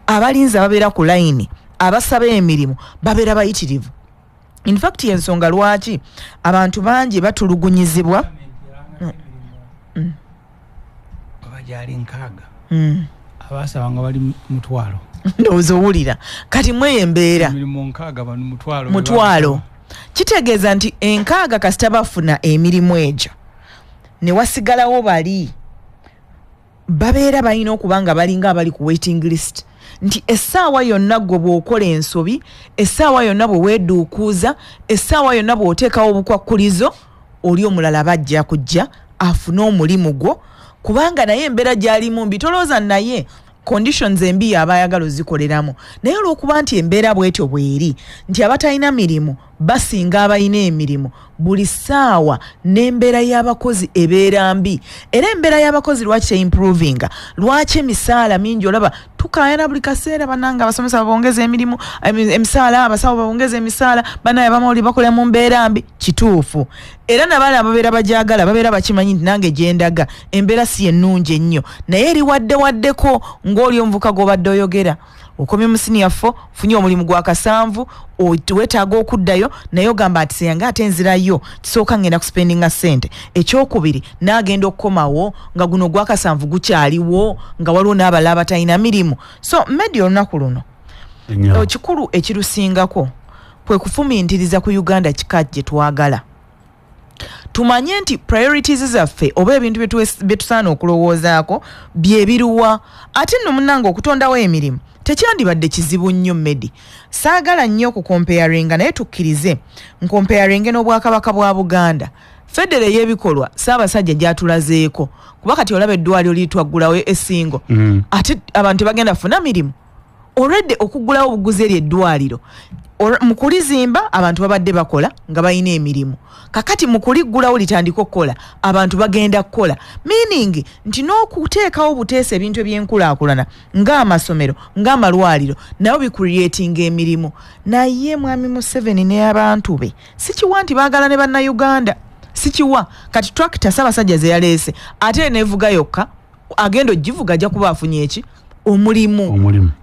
abalinzi ababeera ku layini abasaba emirimu babeera bayitirivu. In fact yensonga lwaki abantu bangi batulugunyizibwa. Oba gyali 60, abasaba nga bali 1,000. Ndowooza owulira kati mweyo embeera. Emirimu 60, bano 1,000. 1,000, kitegeeza nti 60 kasita bafuna emirimu egyo ne wasigalawo bali babeera balina okuba nga balinga abali ku waiting list, nti essaawa yonna gwe bw'okola ensobi, essaawa yonna bwe weeduukuuza, essaawa yonna bw'oteekawo obukwakkulizo, oli omulala bajja kujja afune omulimu gwo, kubanga naye embeera gy'alimu mbi. Tolowooza naye conditions embi yaba ayagala ozikoleramu, naye olw'okuba nti embeera bw'etyo bw'eri nti abatalina mirimu basinga abalina emirimu. Buli ssaawa n'embeera y'abakozi ebeera mbi. Era embeera y'abakozi lwaki teimprovinga? Lwaki emisaala mingi? Olaba tukaayana buli kaseera, bannange abasomesa babongeza emirimu, emisaala, abasawo babongeza emisaala, bannaye abamawulire bakolera mu mbeera mbi. Kituufu. Era nabaana ababeera bajagala babeera bakimanyi nti nange gyendaga embeera si ennungi ennyo, naye eri wadde waddeko ng'oli omuvuka gw'obadde oyogera, okomye mu senior 4, funye omulimu gwa 7, weetaaga okuddayo, naye ogamba ati seyange ate nzirayo, kisooka ngenda kuspendinga ssente. Ekyokubiri, n'agenda okukomawo nga guno ogwa 7 gukyaliwo, nga waliwo n'abalala abatalina mirimu. So media olunaku luno ekikulu ekirusingako kwe kufumintiriza ku Uganda kika gye twagala. Tumanye nti priorities zaffe oba ebintu bye tusaana okulowoozaako bye biruwa. Ate nno munnange okutondawo emirimu tekyandibadde kizibu nnyo. Medi, saagala nnyo okukomparinga, naye tukkirize nkomparinge n'Obwakabaka bwa Buganda. Federo ey'ebikolwa Ssaabasajja gy'atulazeeko, kuba kati olaba eddwaliro liritwaggulawo esingo, ate abantu tebagenda kufuna mirimu. Olwedde okuggulawo obuguzi eri eddwaliro, mu kulizimba abantu babadde bakola nga balina emirimu, kakati mu kuliggulawo litandika okukola abantu bagenda kukola, meaning nti n'okuteekawo buteesa ebintu ebyenkulaakulana ng'amasomero, ng'amalwaliro, nabo bicreatinga emirimu. Naye Mwami Museveni n'abantu be sikiwa nti baagala ne Bannayuganda, sikiwa. Kati tractor Ssaabasajja ze yaleese ate neevuga yokka, agenda ogivuga ajja kuba afunye eki? Omulimu.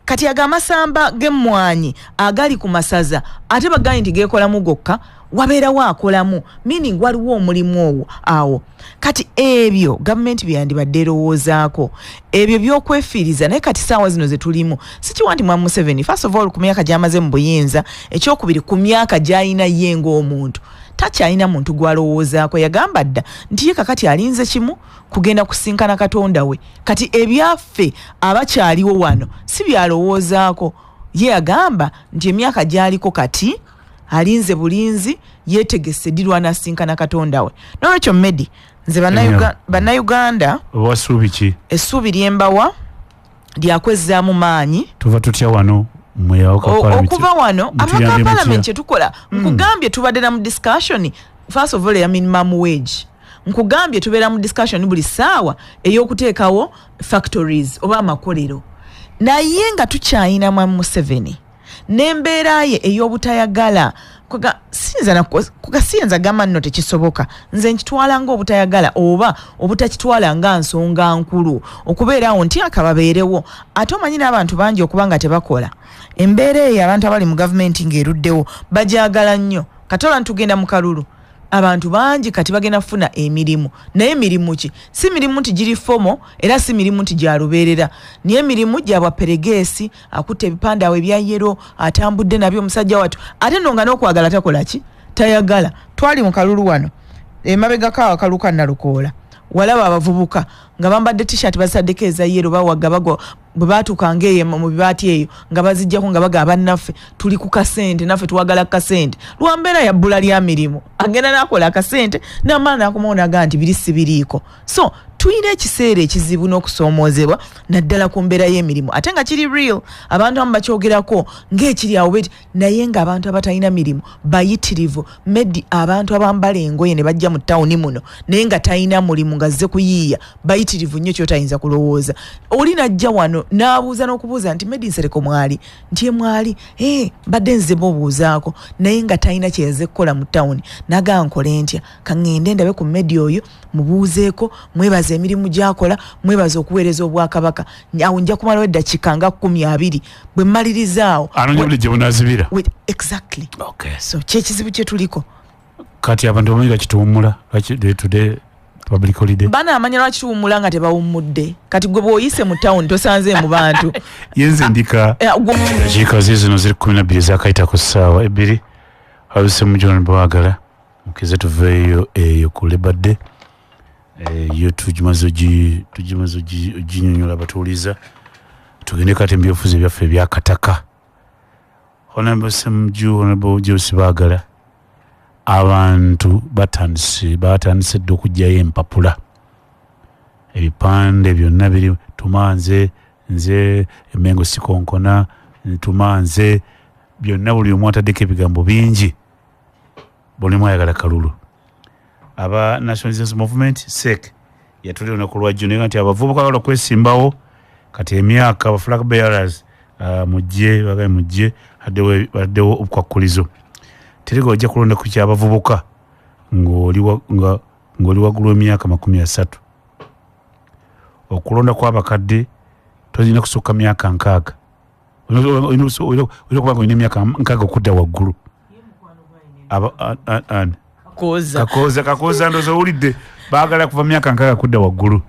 Kati aga amasamba g'emmwanyi agali ku masaza ate bagambye nti geekolamu gokka, wabeerawo akolamu, meaning waliwo omulimu ogwo awo. Kati ebyo gavumenti byeyandibadde erowoozaako, ebyo by'okwefiiriza. Naye kati saawa zino ze tulimu sikiwa nti Mwami Museveni, first of all, ku myaka gy'amaze mu buyinza, ekyokubiri ku myaka gy'alina ye ng'omuntu, takyalina muntu gw'alowoozaako. Yagamba dda nti ye kakati alinze kimu, kugenda kusinkana Katonda we. Kati ebyaffe abakyaliwo wano si byalowoozaako. Ye yagamba nti emyaka gy'aliko kati alinze bulinzi, yeetegese ddi lw'anaasinkana Katonda we. Nolwekyo Medi, nze Bannayuganda Oba ssuubi ki? Essuubi lyembawa lyakwezzaamu maanyi. Tuva tutya wano? Okuva wano, ababaka ba parliament kyetukola, nkugambye tubadde na mu discussion first of all eya minimum wage. Nkugambye tubeera mu discussion buli ssaawa ey'okuteekawo factories oba amakolero, naye nga tukyayina Mwami Museveni n'embeera ye ey'obutayagala. Siyinza gamba nno tekisoboka, nze nkitwala ng'obutayagala oba obutakitwala nga nsonga nkulu okubeerawo nti akababeerewo. Ate omanyi n'abantu bangi okuba nga tebakola, embeera eyo abantu abali mu gavumenti ng'eruddewo bagyagala nnyo. Kati olwa ntugenda mu kalulu, abantu bangi kati bagenda kufuna emirimu, naye mirimu ki? Si mirimu nti giri formal, era si mirimu nti gya lubeerera, naye emirimu gya bwaperegeesi. Akutte ebipande awo ebya yellow, atambudde nabyo omusajja wattu, ate nno nga n'okwagala takola ki? Tayagala. Twali mu kalulu wano emabegako awo, akalulu ka Nalukoola, walaba abavubuka nga bambadde T-shirt basaddeko eza yellow, bawaga bagwa. Bwe baatuukanga eyo mu bibaati eyo nga bazijjako nga bagamba, "Bannaffe tuli ku kasente, naffe twagala kasente." Lwa mbeera ya bbula lya mirimu, agenda n'akola akasente n'amala n'akomawo n'agamba nti biri sibiriiko. So tulina ekiseera ekizibu n'okusoomoozebwa naddala ku mbeera y'emirimu, ate nga kiri real. Abantu abamu bakyogerako ng'ekiri awo beti, naye ng'abantu abatalina mirimu bayitirivu. Medi, abantu abambala engoye ne bajja mu tawuni muno naye nga talina mulimu, nga azze kuyiiya, bayitirivu nnyo kyotayinza kulowooza. Oli najja wano n'abuuza n'okubuuza nti, "Medi Nsereko mwali?" Nti, "Emwali, mbadde nze mubuuzaako," naye nga talina kyeyaze kukola mu tawuni. Nagaa, "Nkole ntya? Kaŋŋende ndabe ku Medi oyo, mubuuzeeko, mwebaza emirimu gy'akola, mwebaza okuweereza Obwakabaka. Awo nja kumalawo eddakiika nga 20, bwe mmaliriza awo." Anoonya buli gye bunaazibira. Exactly. So kyekizibu kye tuliko. Kati abantu bamanyi lwaki tuwummula? Lwaki today public holiday? Banaamanya lwaki tuwummula nga tebawummudde. Kati gwe bw'oyise mu tawuni tosanze mu bantu. Yenze ndika. Dakiika zizino ziri 12 zakayita ku ssaawa 2. Abise mujona bwagala mukize tuveeyo eyo ku Labor Day, yo tugimaze oginyonyola abatuuliza. Tugende kati mu byobufuzi ebyaffe ebyakataka. Honorable Ssemujju, Honorable James Baagala, abantu batandise dda okuggyayo empapula, ebipande byonna biri tumanze nze emengo sikonkona tumanze byonna, buli omu ataddeko ebigambo bingi. Buli ayagala kalulu. Aba National Resistance Movement SEC yatulira olunaku lwa jjo naye nti abavubuka bagala okwesimbawo kati emyaka aba flag bearers mujje bagaye mujje addewo obukwakulizo. Terega ojja kulonda ku kyabavubuka ng'oli waggulu w'emyaka 30. Okulonda kw'abakadde tolina kusukka myaka 60. Olina okuba nga olina emyaka 60 okudda waggulu. Kakooza ndowooza owulidde baagala kuva myaka 60 kudda waggulu.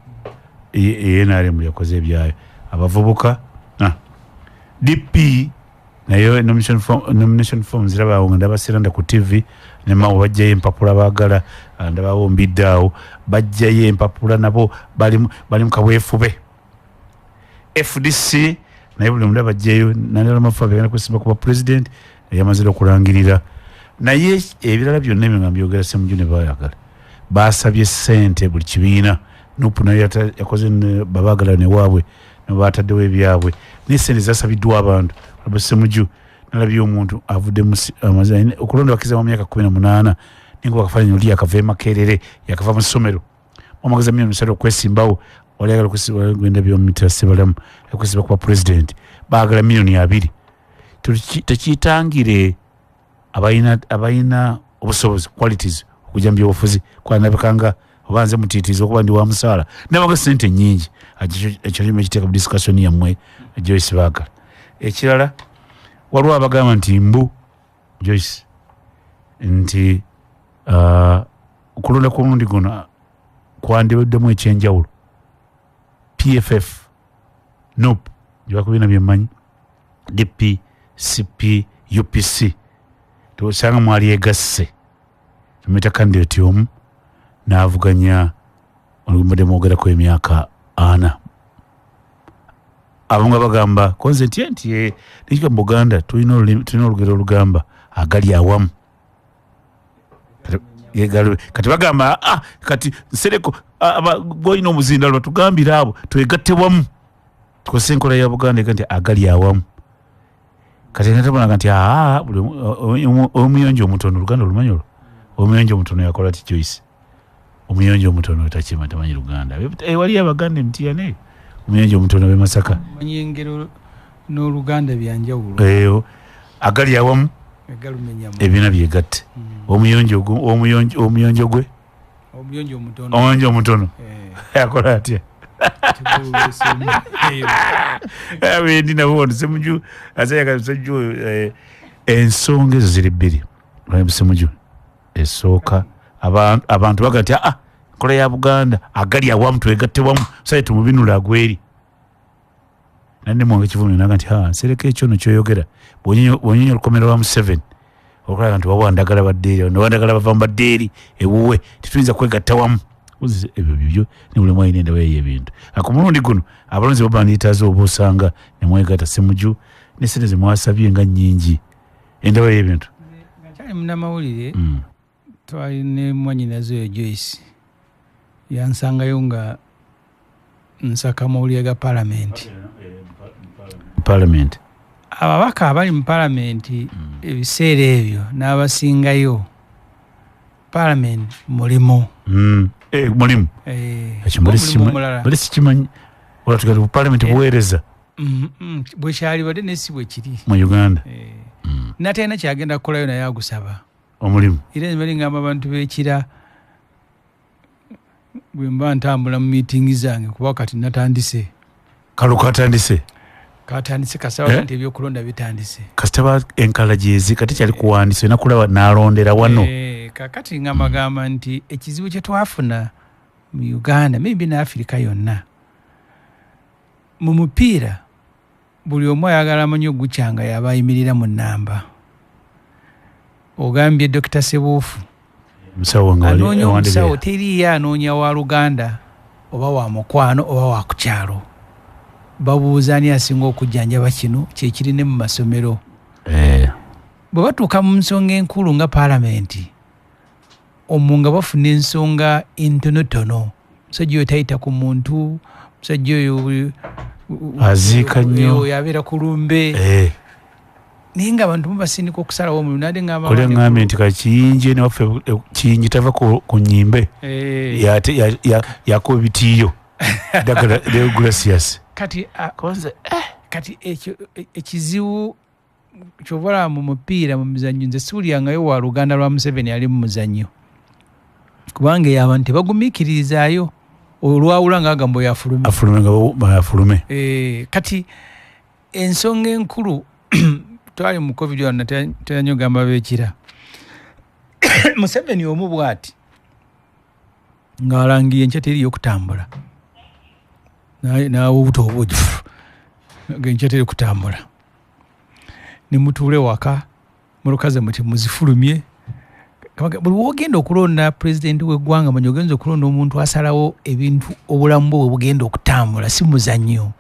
NRM yakoze ebyayo. Abavubuka DP nayo nomination forms ziraba nga ndaba Siranda ku TV ne Mao bajjayo empapula baagala, ndabawo mbidde awo bajjayo empapula nabo bali mu kaweefube. FDC naye buli omu bajjayo Nandala Mafa bagenda kwesimba kuba president yamazire okulangirira. Naye ebirala byonna ebyo nga mbyogera Ssemujju ne baayagala basabye ssente buli kibiina. Nupu nayo yakoze babaagala ne waabwe ne bataddewo ebyabwe naye ssente zasabiddwa abantu. Ssemujju nalabye omuntu avudde okulonda bakiza mu myaka 18 naye nga bakafaananyi oli yakava e Makerere yakava mu ssomero omwageza miliyoni 3 okwesimbawo wali ayagala okugenda byomita Ssebalamu okwesimba kuba president baagala miliyoni 2. Tekiyitangire abalina obusobozi qualities okujja mu byobufuzi kwanabikanga oba nze mutiitiizi okuba ndi wa musaala nabaga ssente nnyingi. Ekyo limu ekiteeka mu discussion yammwe Joyce baagala. Ekirala waliwo abagamba nti mbu Joyce nti okulonda kw'omulundi guno kwandibaddemu ekyenjawulo. PFF, NUP gyebakubiina byemmanyi, DP, CP, UPC tosanga mwali egasse tumuyita candidate omu n'avuganya olubadde mwogerako emyaka 4. Abamu nga bagamba konze nti nekika mu Buganda tulina olugero olugamba agali awamu. Kati bagamba kati Nsereko gwolina omuzindalo batugambire abo twegatte wamu tukozese enkola ya Buganda ega nti agali awamu. Kati natabonaga nti omuyonjo omutono Luganda olumanyi olwo omuyonjo omutono yakola ti Joyce omuyonjo omutono takima tamanyi Luganda. Wali Abaganda emitiya naye omuyonjo omutono b'e Masaka manyi engero n'Oluganda byanjawulo. Agali awamu ebibiina byegatte omuyonjo gwe omuyonjo omutono yakola atya? Ndi nabo Ssemujju Ssemujju ensonga ezo ziri bbiri. Ssemujju esooka abantu baga nti nkola ya Buganda agali awamu twegatte wamu musajja tumubinula agweri. Nande Mwanga Kivumbi naga nti Nsereko ekyo nno kyoyogera bw'onyonya olukomera lwa Museveni okulaba nti wawandagala badde eri wandagala bava mu badde eri ewuwe tetuyinza kwegatta wamu. Ebyo bibyo ne buli omu alina endaba ye y'ebintu. Ku mulundi guno abalonzi babandiyitaaze oba osanga ne mwegatta Ssemujju ne ssente ze mwasabye nga nnyingi endaba y'ebintu. Nga nkyali munnamawulire twali ne mwannyinaze oyo Joyce yansangayo nga nsaka amawulire ga paalamenti. Ababaka abali mu paalamenti ebiseera ebyo n'abasingayo paalamenti mulimu. Mulimu. Ekyo mbali sikimanyi. Olwatuga paalamenti buweereza. Bwe kyali badde naye si bwe kiri mu Uganda. Natalina kyagenda kukolayo naye agusaba omulimu. Era nbali ngamba abantu b'ekira bwe mba ntambula mu miitingi zange kuba kati natandise. Kalo katandise. Katandise kasaba nti ebyokulonda bitandise. Kasitaba enkala gyezi kati kyali kuwandiisa olina kulaba n'alondera wano. Kakati nga mbagamba nti ekizibu kye twafuna mu Uganda maybe ne Africa yonna mu mupiira buli omu ayagala amanyi ogukyanga yaba ayimirira mu nnamba. Ogambye Dr. Sebuufu anoonya omusawo teriiyo anoonya wa Luganda oba wa mukwano oba wa ku kyalo. Babuuza ani asinga okujjanjaba kino kyekiri ne mu masomero. Bwe batuuka mu nsonga enkulu nga paalamenti omwo nga bafuna ensonga entonotono. Omusajja oyo tayita ku muntu, omusajja oyo aziika nnyo oyo abeera ku lumbe. Naye nga abantu mubasindika okusalawo omulimu nade ngamba oli aŋŋambye nti kakiyingi newaffe kiyingi tava ku nnyimbe yakuba ebitiiyo ddagala Deogratias. Kati kati ekyo ekizibu kyovala mu mupiira mu mizannyo, nze siwulyangayo wa luganda lwa Museveni ali mu muzannyo, kubanga eyo abantu tebagumiikirizaayo olwawula ng'agamba oyo afulume. Afulume nga afulume. Kati ensonga enkulu twali mu COVID wano natera gamba beekira Museveni omu bw'ati ng'alangiye enkya teriyo okutambula n'awa obuto obugi ng'enkya teri kutambula, ne mutuule waka mulukaze muti muzifulumye. Buli w'ogenda okulonda pulezidenti w'eggwanga manya ogenza okulonda omuntu asalawo ebintu obulamu bwe bugenda okutambula, si muzannyo.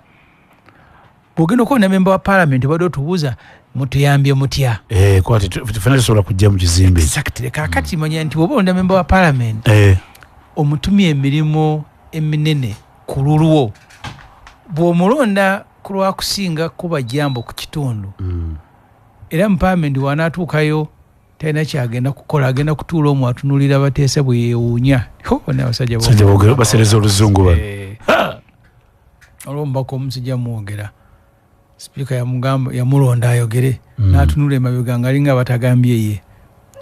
Bw'ogenda okulonda memba wa paalamenti obadde otubuuza mutuyambye mutya? Ffenna tusobola kujja mu kizimbe. Exactly. Kaakati manya nti bw'oba olonda memba wa paalamenti omutumye emirimu eminene ku lulwo, bw'omulonda ku lwakusinga kuba jambo ku kitundu, era mu paalamenti w'anaatuukayo talina kyagenda kukola, agenda kutuula omwo atunuulira bateesa bwe yeewuunya. Abasajja basereza oluzungu bano. Olw'omubaka omusajja mwogera, sipiika yamugamba yamulonda ayogere, n'atunula emabega ng'alinga batagambye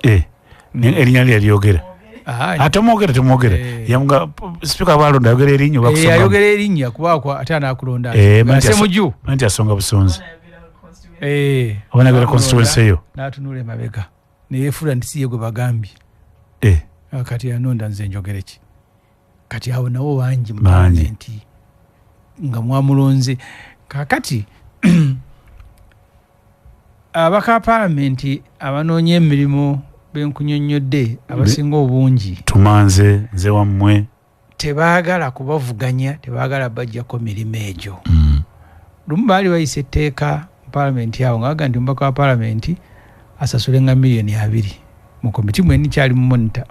ye. Erinnya lye yalyogera. Ate omwogera temwogera. Sipiika bw'alonda ayogera erinnya oba kusonga? Ayogera erinnya kuba ate anaakulonda. Ssemujju. Anti asonga busonzi. Oba nayogera constituency eyo. N'atunula emabega ne yeefuula nti si ye gwe bagambye. Kati yanonda nze njogere ki? Kati awo nabo bangi mu paalamenti nga mwamulonze. Kaakati abaka paalamenti abanoonya emirimu benkunyonnyodde abasinga obungi tumanze nze wammwe tebaagala kubavuganya, tebaagala bajjako mirimu egyo. Lumu baali bayisa etteeka mu paalamenti awo nga bagamba nti omubaka wa paalamenti asasulenga 2 million mu komiti mwenni kyali mu monitor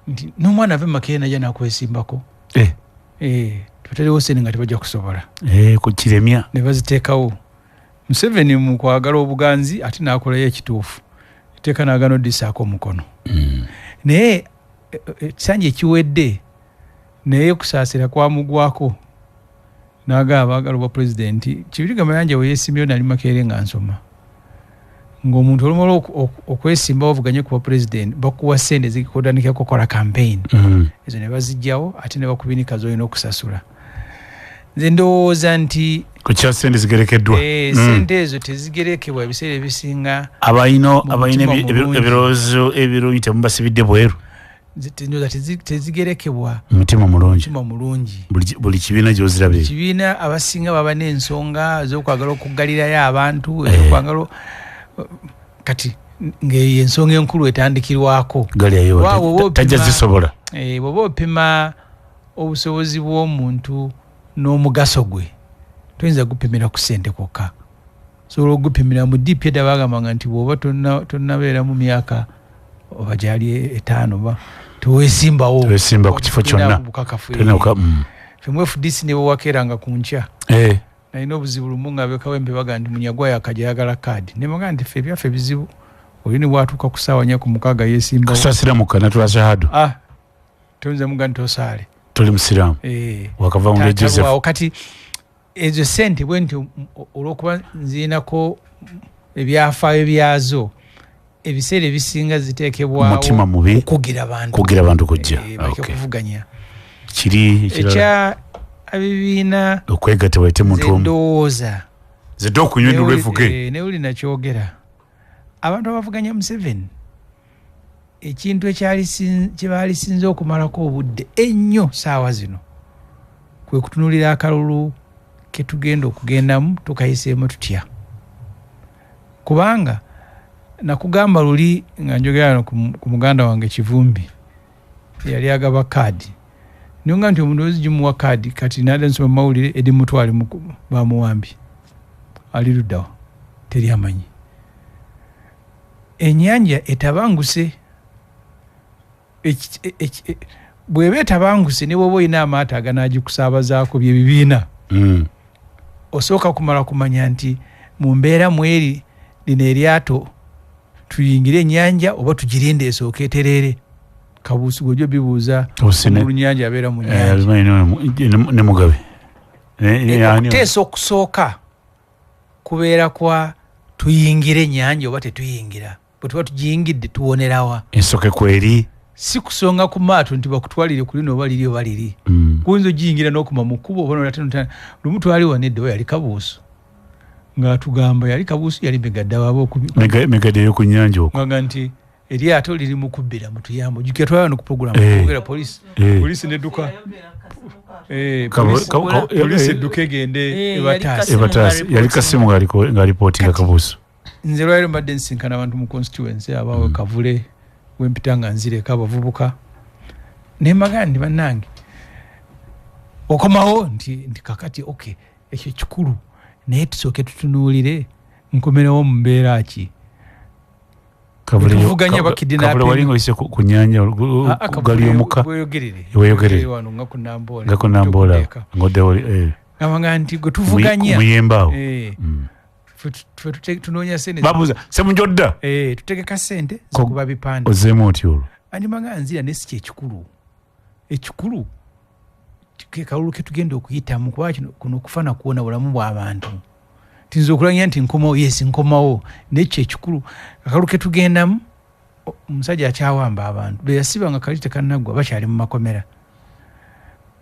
nti n'omwana ave Makerere najja nakwesimbako. Tubaterewo ssente nga tebajja kusobola. Kukiremya. Ne baziteekawo. Museveni mu kwagala obuganzi ate n'akolayo ekituufu, etteeka n'agaana oddisaako omukono. Naye ekisanja ekiwedde naye kusaasira kwamugwako n'agaba abaagala obwa pulezidenti. Kibirige Mayanja we yeesimbyewo nali Makerere nga nsoma, ng'omuntu olumala okwesimbawo ovuganye ku bwa pulezidenti bakuwa ssente zikutandikira kukola campaign. Ezo ne bazigyawo ate ne bakubinika z'olina okusasula. Nze ndowooza nti ku kya ssente zigerekeddwa. Ssente ezo tezigerekebwa ebiseera ebisinga. Abalina ebirowoozo ebirungi temubasibidde bweru. Ndowooza tezigerekebwa mutima mulungi. Mutima mulungi. Buli kibiina gy'ozirabye. Kibiina abasinga baba n'ensonga ez'okwagala okuggalirayo abantu, ez'okwagala kati ng'eyo ensonga enkulu etandikirwako. Galyayo tajja zisobola. Bw'oba opima obusobozi bw'omuntu n'omugaso gwe toyinza gupimira ku ssente kwokka, osobola okugupimira mu DP. Edda bagambanga nti bw'oba tonnabeera mu myaka oba gyali 5 oba teweesimbawo. Teweesimba ku kifo kyonna. Bukakafu. Ffe mu FDC ne bwewakeeranga ku nkya, nalina obuzibu lumu nga ab'e baga nti Munyagwa yakajja ayagala kaadi, ne bagamba nti ffe ebyaffe bizibu, oli ne bwatuuka ku ssaawa 5:45 yeesimbawo. Kasasiramuka natula shahadu. Toyinza muga nti osaale. Toli musiraamu wakava mu Joseph. Kati ezo sente bwe nti olw'okuba nzirinako ebyafaayo byazo, ebiseera ebisinga ziteekebwawo mutima mubi okugira abantu kugira abantu kujja baleke kuvuganya. Kiri ekya abibiina okwegatta bayite muntu omu. Ndowooza zidde okunywa enduulu evuge. Ne uli nakyogera, abantu abavuganya Museveni ekintu kye baalisinze okumalako obudde ennyo saawa zino kwe kutunuulira akalulu ke tugenda okugendamu tukayiseemu tutya, kubanga nakugamba luli nga njogera ku muganda wange Kivumbi yali agaba kaadi, nonga nti omuntu ozigimuwa kaadi kati nadde nsoma mawulire edi mutwale bamuwambye ali luddawa teri amanyi. Ennyanja etabanguse bw'eba etabanguse ne bw'oba olina amaato aganagikusaabazaako bye bibiina, osooka kumala kumanya nti mu mbeera mweri Lino eryato tuyingire ennyanja oba tugirinde esooke etereere? Kabuusu gwe bibuuza olunyanja abeera mu nyanja ne Mugabe. Okuteesa okusooka kubeera kwa tuyingire ennyanja oba tetuyingira. Bwe tuba tugiyingidde tuwonerawa? Ensoke kweri si kusonga ku maato nti bakutwalire ku lino oba liri oba liri. Kuyinza ogiyingira n'okuma mu kkubo oba nolate. Lumu twali wano edda, yali Kabuusu ng'atugamba, yali Kabuusu, yali Migadde waaba. Migadde eri ku nnyanja okwo. Nga nti eryato liri mu kubbira, mutuyambe. Ojjukira twali wano ku program kwogera poliisi, poliisi nedduka, poliisi edduka egende ebataasa. Yali Kasimu ng'alipootinga Kabuusu. Nze lwaliro mbadde nsinkana abantu mu constituency abaawe Kavule wempita nga nzireka abavubuka, nembagaa nti bannange okomawo nti kakati okay, ekyo kikulu, naye tusooke tutunuulire nkomerawo mu mbeera ki. Tuvuganya bakidnapping oyise ku nyanja gali omuka Weyogerere wano nga ku Namboole. Nga ku Namboole ngodde. Ngamba nti gwe tuvuganya muyembe awo. Ffe tunoonya sente. Babuuza Semunjodda. Tutegeka sente zikuba bipande. Ozeemu otyo olwo? Andimanga nzira, naye si kyekikulu. Ekikulu ke kalulu ke tugenda okuyitamu, kuba kino kuno kufa nakuwona bulamu bw'abantu. Tinza okulanya nti nkomawo, yes nkomawo, naye kyo ekikulu akalulu ke tugendamu. Omusajja akyawamba abantu be yasiba nga kali tekannaggwa, bakyali mu makomera.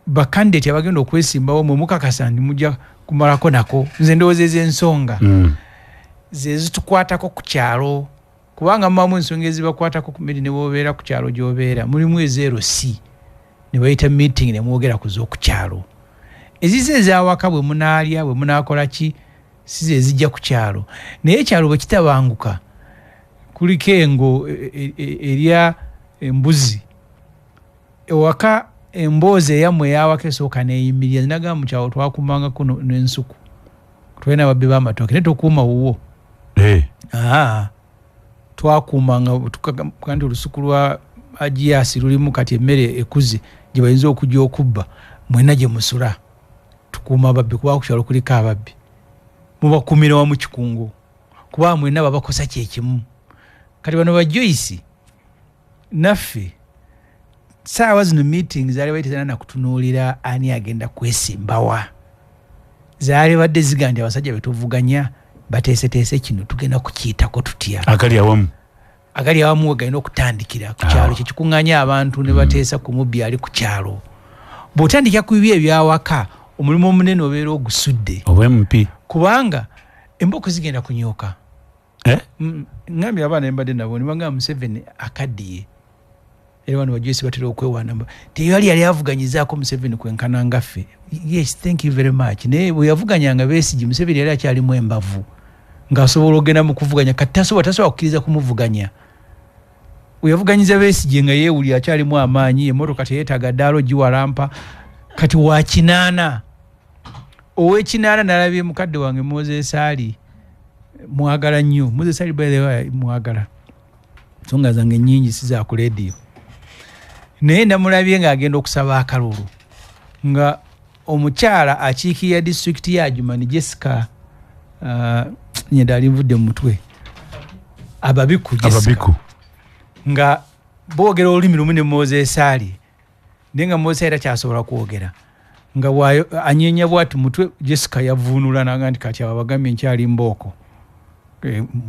Bakandidate abagenda okwesimbawo mwe mukakasa nti mujja kumalako nako. Nze ndowooza ez'ensonga ze zitukwatako ku kyalo, kubanga mubamu ensonga ezibakwatako ku miri ne bwobeera ku kyalo gy'obeera, mulimu ezeero c ne bayita meeting ne mwogera ku z'oku kyalo. Ezize ezawaka bwe munaalya, bwe munaakola ki, si ze zijja ku kyalo. Naye ekyalo bwe kitabanguka, kuliko engo erya embuzi ewaka, emboozi eyammwe eyawaka esooka neeyimirira. Nagamba mu kyalo twakumangako n'ensuku, tulina ababbi b'amatooke, naye tokuuma wuwo. Twakuumanga nti olusuku lwa Agiasi lulimu kati emmere ekuze gye bayinza okujja okubba, mwenna gye musula tukuuma ababbi, kuba ku kyalo kuliko ababbi, mubakuumira wamu kikungo, kuba mwenna babakosa kyekimu. Kati bano ba Joyce naffe saawa zino meeting zaali bayitezana nakutunuulira ani agenda kwesimbawa. Zaali badde ziga nti abasajja betuvuganya bateeseteese kino, tugenda kukiyitako tutya? Agali awamu. Agali awamu we galina okutandikira ku kyalo, kyekikuŋŋaanya abantu ne bateesa ku mubbi ali ku kyalo. Bw'otandikira ku bibi ebyawaka, omulimu omunene obeera ogusudde. Oba MP. Kubanga emboko zigenda kunyooka. Eh? Ngambye abaana embadde nabo ne bagamba Museveni akaddiye, era bano bajoyisi batera okwewaana teyali yali avuganyizaako Museveni kwenkana ngaffe. Yes, thank you very much. Naye bwe yavuganyanga Besigye, Museveni yali akyalimu embavu ng'asobola okugenda mu kuvuganya. Kati tasobola kukkiriza kumuvuganya. Bwe yavuganyiza Besigye nga yeewulira akyalimu amaanyi, emmotoka teyeetaaga ddaalo giwalampa. Kati wa 80, ow'ekinaana nalabye mukadde wange Moses Ali, mwagala nnyo Moses Ali, by the way mwagala, ensonga zange nnyingi si za ku leediyo, naye namulabye ng'agenda okusaba akalulu nga omukyala akiikirira disitulikiti ya Adjumani, Jessica, nyenda ali nvudde mu mutwe, Ababiku Jessica. Ababiku. Nga boogera olulimi lumu ne Moses Ali, naye nga Moses Ali takyasobola kwogera, nga anyeenya bwati mutwe, Jessica yavuunula naga nti kati abo bagambye nkyali mbooko,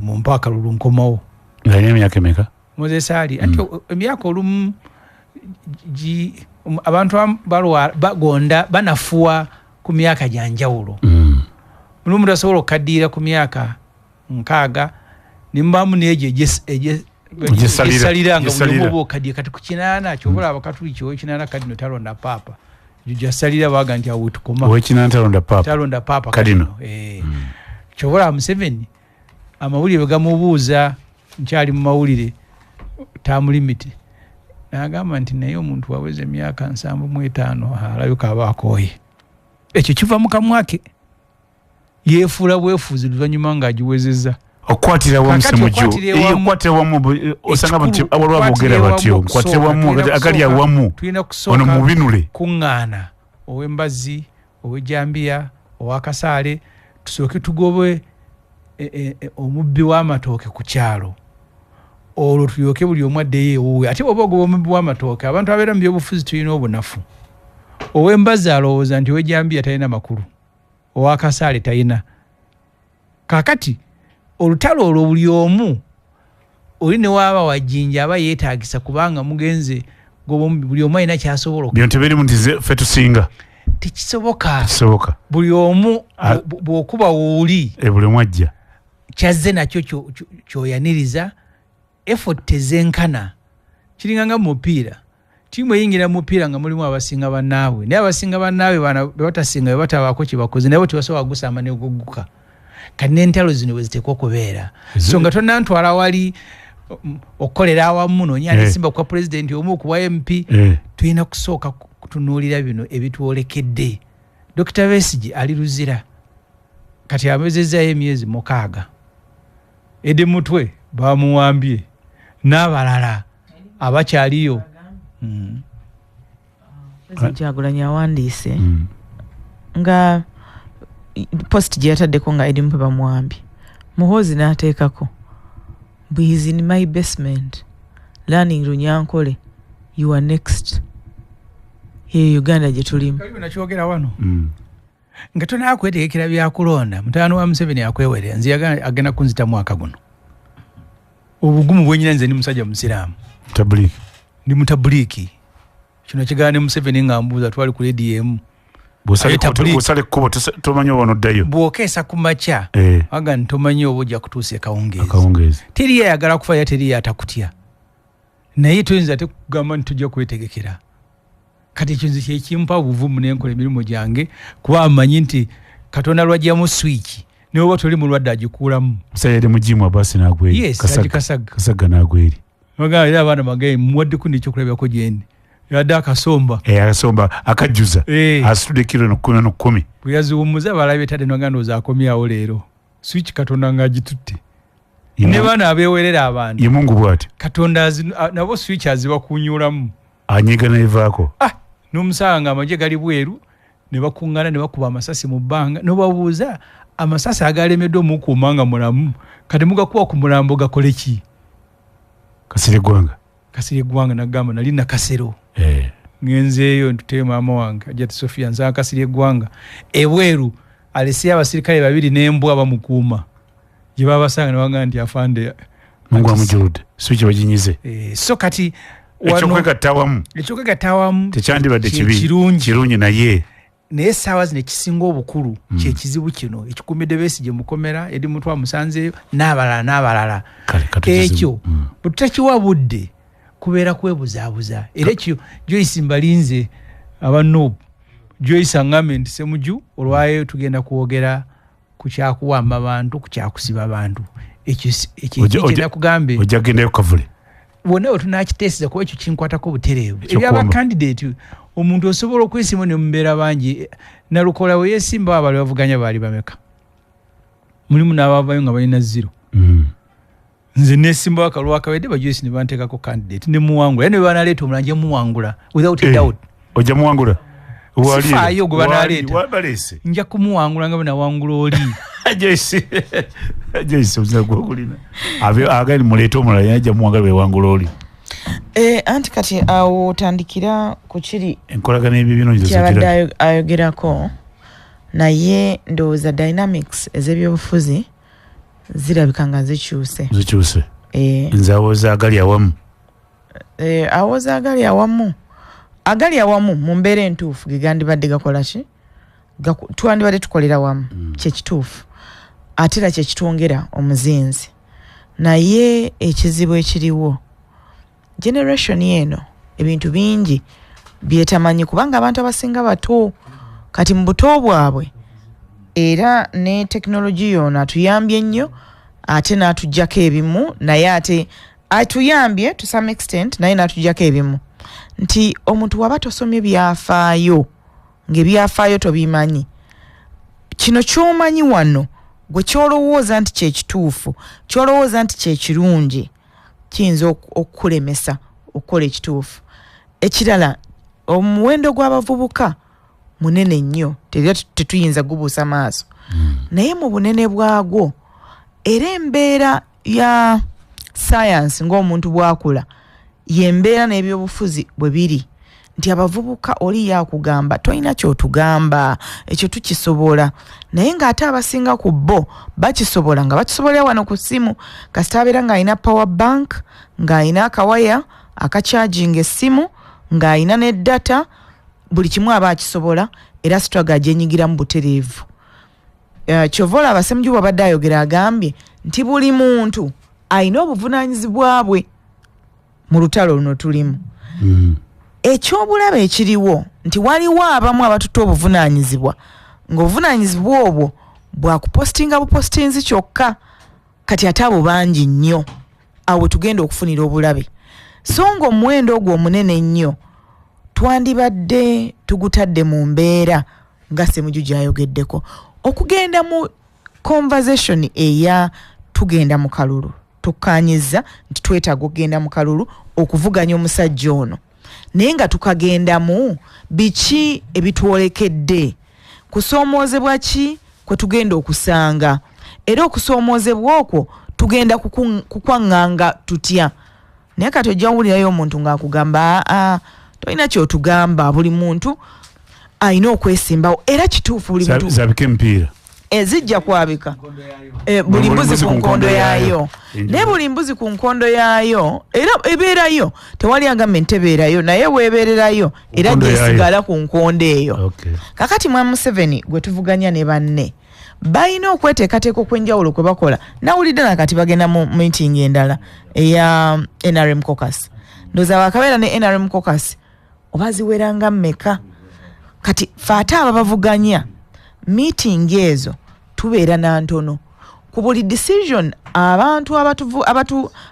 mumpe akalulu nkomawo. Ng'alina emyaka emeka? Moses Ali anti emyaka olumu abantu abamu balwala, bagonda, banafuwa ku myaka gya njawulo. Mulimu omuntu asobola okukaddiira ku myaka 60 ne mubaamu n'egyo Egyesalira. Egyesalira nga buli omu Egyesalira. oba okaddiye. Kati ku 80 kyobola abakatuliki, ow'ekinaana kati no talonda paapa, egyo gyasalira baga nti awo wetukoma. Ow'ekinaana talonda paapa. Talonda paapa. Kadino. Kyobola Museveni amawulire bwe gamubuuza, nkyali mu mawulire term limit, n'agamba nti naye omuntu waweza emyaka 75 alabika aba akooye. Ekyo kiva mu kamwa ke, yeefuula bwefuuzi luvannyuma ng'agiwezezza. Okukwatira awamu. Kakati Semujju. okukwatira awamu. Okukwatira awamu, osanga Ekikulu, nti waliwo aboogera okukwatira batyo, awamu. nkwatira awamu, agali awamu. Tulina kusooka ono mubinule. kuŋŋaana, ow'embazzi, ow'ejambiya, ow'akasaale, tusooke tugobe omubbi w'amatooke ku kyalo, olwo tulyoke buli omu addeyo ewuwe. Ate bw'oba ogoba omubbi w'amatooke, abantu abeera mu byobufuzi tulina obunafu. Ow'embazzi alowooza nti ow'ejjambiya talina makulu, ow'akasaale talina. Kaakati olutalo olwo buli omu oli ne waaba wajjinja aba yeetaagisa, kubanga mugenze goba buli omu alina ky'asobola. Bino tebirimu nti ffe tusinga. Tekisoboka. Buli omu bw'okuba wooli, buli omu ajja kyazze nakyo ky'oyaniriza. Effort tezenkana, kiringa nga mupiira. Ttiimu eyingira mu mupiira nga mulimu abasinga bannaabwe, naye abasinga bannaabwe bwe batasinga, bwe batabaako kye bakoze, naye bo tebasobola kugusamba ne gugguka. Kati n'entalo zino bwe ziteekwa okubeera. So nga tonnantwala wali okukolera awamu noonya aneesimba kuwa pulezidenti omu, kuwa MP, tulina kusooka kutunuulira bino ebitwolekedde. Dr. Besigye ali Luzira kati amezezzayo emyezi 6. Eddie Mutwe bamuwambye n'abalala abakyaliyo. President Kyagulanyi awandiise nga post gye yataddeko nga Eddie Mutwe bamuwambye, Muhoozi n'ateekako mbu "He's in my basement learning Runyankole, you are next." Yeyo Uganda gye tulimu. Kaliwo nakyogera wano nga tonaba kwetegekera byakulonda, mutabani wa Museveni akwewerera. Nze agenda kunzita mwaka guno. Obugumu bwenyina, nze ndi musajja musiraamu, Tabuliki. ndi mutabuliiki. Kino kigaana ne Museveni nga mbuuza, twali ku rediyo emu. Bw'osala ekkubo tomanyi oba onoddayo. Bw'okeesa ku makya aga nti tomanyi oba ojja kutuusa ekawungeezi. Akawungeezi. Teriyo ayagala kufa, era teriyo atakutya, naye toyinza ate kugamba nti tujja kwetegekera. Kati ekyo nze kyekimpa obuvumu nenkola emirimu gyange, kuba mmanyi nti Katonda lwajjamu switch, naye oba toli mulwadde agikuulamu. Musajja yali mujimu Abasi n'agweri. Yes, agikasagga. Kasagga n'agweri. Bagamba era abaana bagaye muwaddeko n'ekyokulabirako gyendi, yadde akasomba. Akasomba akajjuza. Asitudde kiro no 10 no 10. Bwe yaziwummuza balabye tadde nagamba ndowooza akomyawo leero. Switch Katonda ng'agitutte. Ne baana abeewerera abantu. Ye Mungu bw'ati. Katonda nabo switch azibakunyulamu. Anyiga n'evaako. N'omusanga ng'amagye gali bweru ne bakuŋŋaana ne bakuba amasasi mu bbanga, n'obabuuza amasasi agalemeddwa omukuuma nga mulamu, kati mugakuba ku mulambo gakole ki? Kasirye Ggwanga. Kasirye Ggwanga n'agamba nali Nakasero. Ngenzeeyo ntuteyo maama wange Hajjati Sophia, nsanga Kasirye Ggwanga ebweru aleseyo abasirikale babiri n'embwa bamukuuma. Gye babasanga ne bagamba nti afande Mungu amujuludde, switch baginyize. So kati ekyokwegatta awamu. Ekyokwegatta awamu tekyandibadde kibi. Kirungi. Kirungi naye. Naye essaawa zino ekisinga obukulu kyekizibu kino ekikuumidde Besigye mukomera, Eddie Mutwe amusanzeeyo n'abalala n'abalala. Ekyo bwe tutakiwa budde kubeera kwebuzaabuza. Era ekyo Joyce Mbalinze aba Nup, Joyce aŋŋambye nti Ssemujju olwayo tugenda kwogera ku kyakuwamba bantu, ku kyakusiba bantu. Ekyo ekyo nakugambye. Ojja kugendayo Kavule. Wonna we tunakiteeseza kuba ekyo kinkwatako butereevu. Ekyo Ebyaba kuwamba. candidate, omuntu osobola okwesimba ne mubeera bangi. Nalukola we yeesimba abali bavuganya baali bameka? Mulimu n'abavayo nga balina 0. Nze neesimbawo akalulu akawedde, ba Joyce ne banteekako candidate ne muwangula. Era ne banaleeta omulala nja muwangula without a doubt. Ojja muwangula? Sifaayo gwe banaleeta. Wabaleese. Nja kumuwangula nga bwe nawangula oli. Joyce. Joyce, ozina gw'okulina. Agali muleete omulala, yajja muwangula bwe wangula oli. Anti kati awo otandikira ku kiri enkolagana y'ebibiina oyinza kyabadde ogira. Ayogerako, naye ndowooza dynamics ez'ebyobufuzi zirabika nga zikyuse. Zikyuse. Nze awooza agali awamu. Awooza agali awamu. Agali awamu mu mbeera entuufu ge gandibadde gakola ki? Twandibadde tukolera wamu. Kye kituufu. Ate era kye kitwongera omuzinzi. Naye ekizibu ekiriwo, generation eno ebintu bingi byetamanyi kubanga abantu abasinga bato. Kati mu buto bwabwe era ne tekinologiya ono atuyambye nnyo, ate n'atuggyako ebimu, naye ate atuyambye to some extent, naye n'atuggyako ebimu. Nti omuntu waba tosomye byafaayo, ng'ebyafaayo tobimanyi, kino ky'omanyi wano gwe ky'olowooza nti kye kituufu, ky'olowooza nti kye kirungi, kiyinza okukulemesa okukola ekituufu. Ekirala, omuwendo gw'abavubuka munene nnyo, tetuyinza gubuusa maaso. Naye mu bunene bwagwo, Era embeera ya science ng'omuntu bw'akula y'embeera n'ebyobufuzi bwe biri, nti abavubuka oli yakugamba tolina ky'otugamba, ekyo tukisobola, naye ng'ate abasinga ku bo bakisobola nga bakisobolera wano ku ssimu. Kasita abeera ng'alina power bank, ng'alina akawaya akacharginga essimu, ng'alina ne data, buli kimu aba akisobola, era struggle agyenyigiramu butereevu. Kyova olaba Ssemujju bw'abadde ayogera agambye nti buli muntu alina obuvunaanyizibwa bwe mu lutalo luno tulimu. Ekyobulabe ekiriwo nti waliwo abamu abatutte obuvunaanyizibwa, ng'obuvunaanyizibwa obwo bwakupostinga bupostinzi kyokka, kati ate abo bangi nnyo, awo tugenda okufunira obulabe. So ng'omuwendo ogwo omunene ennyo twandibadde tugutadde mu mbeera nga Ssemujju gy'ayogeddeko, okugenda mu conversation eya tugenda mu kalulu, tukkaanyizza nti twetaaga okugenda mu kalulu okuvuganya omusajja ono, naye nga tukagendamu biki ebitwolekedde, kusoomoozebwa ki kwe tugenda okusanga, era okusoomoozebwa okwo tugenda kukwaŋŋanga tutya. Naye kati ojja wulirayo omuntu ng'akugamba aa tolina ky'otugamba, buli muntu alina okwesimbawo. Era kituufu, buli muntu zabika emipiira ezijja kwabika, buli mbuzi ku nkondo yaayo, naye buli mbuzi ku nkondo yaayo era ebeerayo, tewali agamba entebeerayo, naye weebeererayo era gyesigala ku nkondo eyo. Kakati mwa Museveni gwe tuvuganya ne banne balina okweteekateeka okw'enjawulo kwe bakola. Nawulidde nakati bagenda mu meeting endala eya NRM caucus, ndowooza bakabeera ne NRM caucus oba ziweranga mmeka. Kati fe ate ababavuganya meeting ezo tubeera na ntono ku buli decision abantu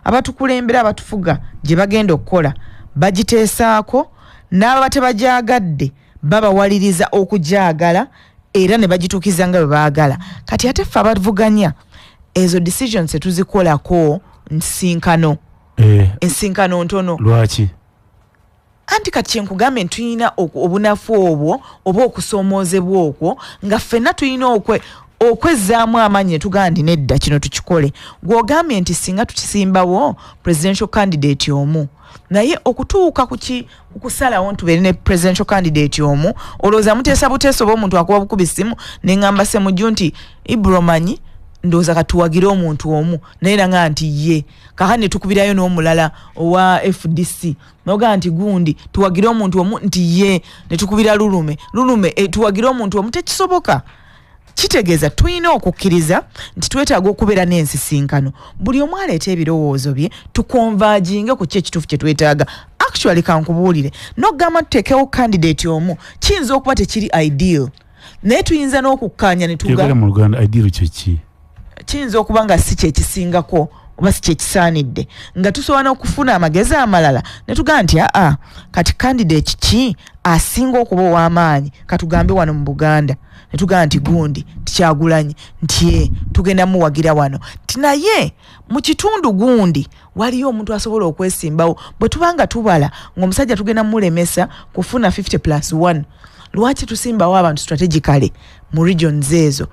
abatukulembera abatufuga gye bagenda okukola bagiteesaako, n'ababa tebagyagadde babawaliriza okugyagala era ne bagituukiza nga bwe baagala. Kati ate ffe abavuganya ezo decisions tetuzikolako nsinkano, ensinkano ntono. Lwaki? Anti kati kyenkugambe nti tulina obunafu obwo oba okusoomoozebwa okwo nga ffenna tulina okwezzaamu amaanyi ne tugamba nti nedda kino tukikole. Gw'ogambye nti singa tukisimbawo presidential candidate omu, naye okutuuka ku kusalawo ntubeere ne presidential candidate omu, olowooza muteesa buteesa oba omuntu akuba bukubi ssimu ne ŋŋamba Ssemujju nti Ibra omanyi ndowooza katuwagire omuntu omu, naye nanga nti ye kaka ne tukubirayo n'omulala owa FDC noga nti gundi tuwagire omuntu omu nti ye, ne tukubira Lulume tuwagire omuntu omu. Tekisoboka. Kitegeeza tulina okukkiriza nti twetaaga okubeera n'ensisinkano, buli omu aleeta ebirowoozo bye, tukonvaginge ku ki ekituufu kye twetaaga. Actually kankubuulire, n'okugamba tuteekewo candidate omu kiyinza okuba tekiri ideal, naye tuyinza n'okukkaanya ne tugamba mu Luganda ideal kye ki? Kiyinza okuba nga si kyekisingako oba si kyekisaanidde, nga tusobola n'okufuna amagezi amalala ne tugamba nti aa kati candidate ki asinga okuba ow'amaanyi, katugambe wano mu Buganda ne tugamba nti gundi Kyagulanyi nti ye tugenda muwagira wano, nti naye mu kitundu gundi waliyo omuntu asobola okwesimbawo. Bwe tubanga tubala ng'omusajja tugenda mulemesa kufuna 50+1, lwaki tusimbawo abantu strategically mu regions ezo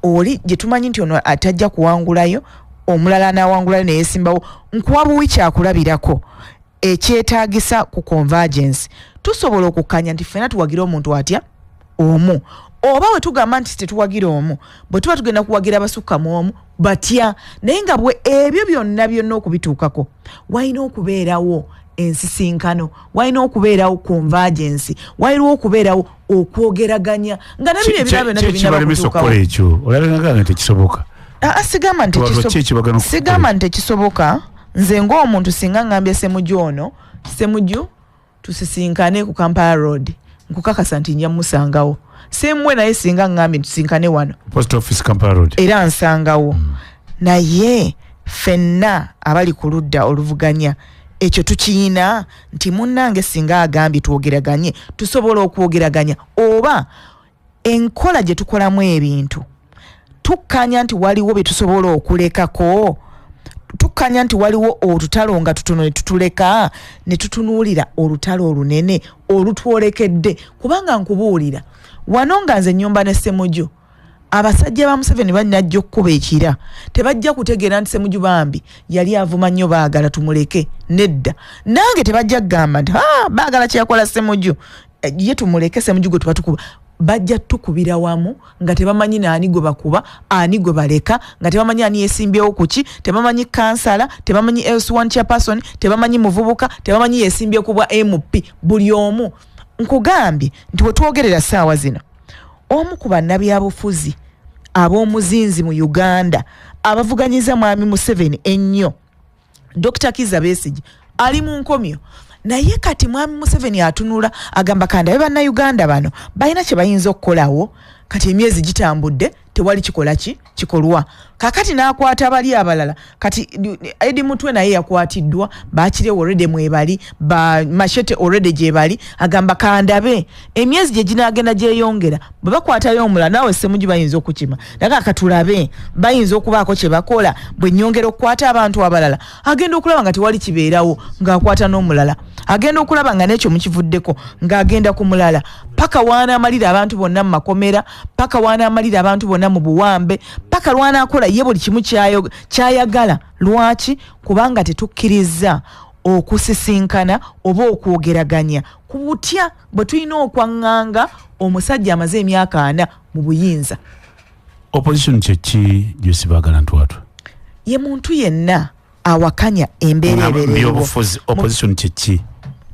oli gye tumanyi nti ono atajja kuwangulayo, omulala anaawangulayo neyesimbawo? Nkuwa buwi kyakulabirako ekyetaagisa ku convergence. Tusobola okukkanya nti ffenna tuwagira omuntu atya omu, oba bwe tugamba nti tetuwagira omu, bwe tuba tugenda kuwagira abasukka mu omu batya, naye nga bwe ebyo byonna byonna okubituukako walina okubeerawo ensisinkano, walina okubeerawo convergence, walina okubeerawo okwogeraganya nga nabino ebirala byonna tebinaba kutuukawo. Ekyo olabanga nga tekisoboka. Sigamba nti tekisoboka. Nze ng'omuntu singa ngambye Ssemujju ono, Ssemujju tusisinkane ku Kampala Road, nkukakasa nti nja musangawo. Semmwe naye singa ngambye tusinkane wano Post Office Kampala Road, era nsangawo. Naye ffenna abali ku ludda oluvuganya ekyo tukiyina nti munnange singa agambye twogeraganye, tusobola okwogeraganya, oba enkola gye tukolamu ebintu tukkanya nti waliwo bye tusobola okulekako, tukkanya nti waliwo olutalo nga tutono ne tutuleka ne tutunuulira olutalo olunene olutwolekedde. Kubanga nkubuulira wano nga nze nnyumba ne Ssemujju, Abasajja ba Museveni banajja okkuba ekira, tebajja kutegeera nti Ssemujju bambi yali avuma nnyo Baagala, tumuleke. Nedda, nange tebajja kugamba nti Baagala kyeyakola Ssemujju, ye tumuleke Ssemujju gwe tuba tukuba. Bajja tukubira wamu nga tebamanyi naani gwe bakuba, ani gwe baleka, nga tebamanyi ani yesimbyewo kuki, tebamanyi kansala, tebamanyi LC1 chairperson, tebamanyi muvubuka, tebamanyi yesimbye ku bwa MP. Buli omu nkugambye nti wetwogerera ssaawa zino, omu ku bannabyabufuzi ab'omuzinzi mu Uganda abavuganyiza Mwami Museveni ennyo, Dr. Kizza Besigye, ali mu nkomyo. Naye kati Mwami Museveni atunula agamba, kandabe bannayuganda bano balina kye bayinza okukolawo. Kati emyezi gitambudde, tewali kikola ki kikolwa. Kakati n'akwata bali abalala. Kati Eddie Mutwe naye yakwatiddwa, bakire already mwebali, ba Machete already gyebali. Agamba kandabe emyezi gye ginaagenda gyeyongera, bwe bakwatayo omulala, naawe Ssemujju bayinza okukima. Naye akatulabe bayinza okubaako kye bakola. Bwe nnyongera okukwata abantu abalala, agenda okulaba nga tewali kibeerawo, ng'akwata n'omulala. Agenda okulaba nga n'ekyo mukivuddeko, ng'agenda ku mulala, paka waanaamalira abantu bonna mu makomera, paka waanaamalira abantu bonna mu buwambe, paka lwanaakola ye buli kimu kyayagala. Lwaki? Kubanga tetukkiriza okusisinkana oba okwogeraganya ku butya bwe tulina okwaŋŋanga omusajja amaze emyaka 40 mu buyinza. Opposition kyeki, Joyce Baagala Ntwatwa? Ye muntu yenna awakanya embeera ebeera eriwo. Byobufuzi, opposition kyeki?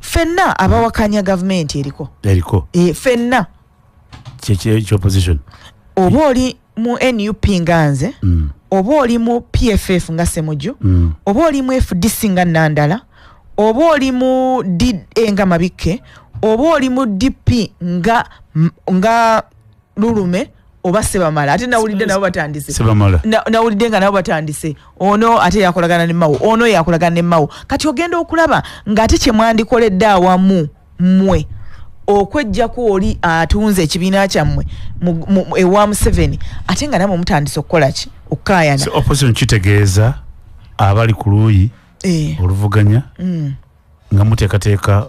Ffenna abawakanya gavumenti eriko. Eriko. Ffenna. Kyeki opposition? Oba oli mu NUP nga nze, oba oli mu PFF nga Semujju, oba oli mu FDC nga Nandala, oba oli mu DA nga Mabikke, oba oli mu DP nga Lulume oba Sebamala. Ate nawulidde nabo batandise. Sebamala. Nawulidde nga nabo batandise, ono ate yakolagana ne Mawo, ono yakolagana ne Mawo. Kati ogenda okulaba ng'ate kye mwandikoledde awamu mmwe okwejjako oli atunze ekibiina kyammwe ewa Museveni, ate nga namwe mutandise okukola ki? Okukaayana. So opposition kitegeeza abali ku luuyi oluvuganya nga muteekateeka.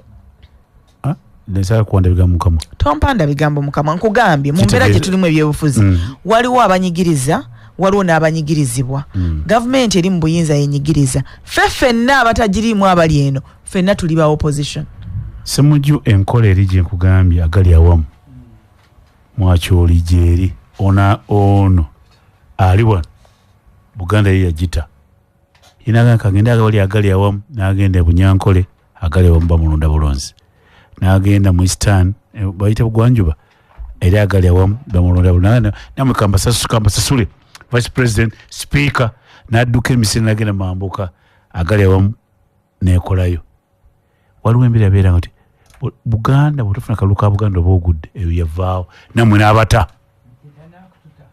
Nsala kuwanda bigambo mukamwa. Tompanda bigambo mukamwa. Nkugambye mu mbeera gye tulimu ebyobufuzi, waliwo abanyigiriza, waliwo n'abanyigirizibwa. Gavumenti eri mu buyinza yenyigiriza. Ffe ffenna abatagiriimu abali eno, ffenna tuli ba opposition. Semujju, enkola eri gye nkugambye, agali awamu mwakyoli gyeri. Ona ono ali wano Buganda ye yagita inaga kagenda agali agali awamu, n'agenda e Bunyankole, agali awamu bamulonda bulonzi, n'agenda mu Eastern, bayita Bugwanjuba, eri agali awamu bamulonda bulonzi. Namwe kambasasule vice president, speaker, n'adduka emisiri n'agenda mambuka, agali awamu nekolayo. Waliwo embeera yabeera nti Buganda bwetufuna kalulu ka Buganda oba ogudde, eyo yavaawo nammwe n'abata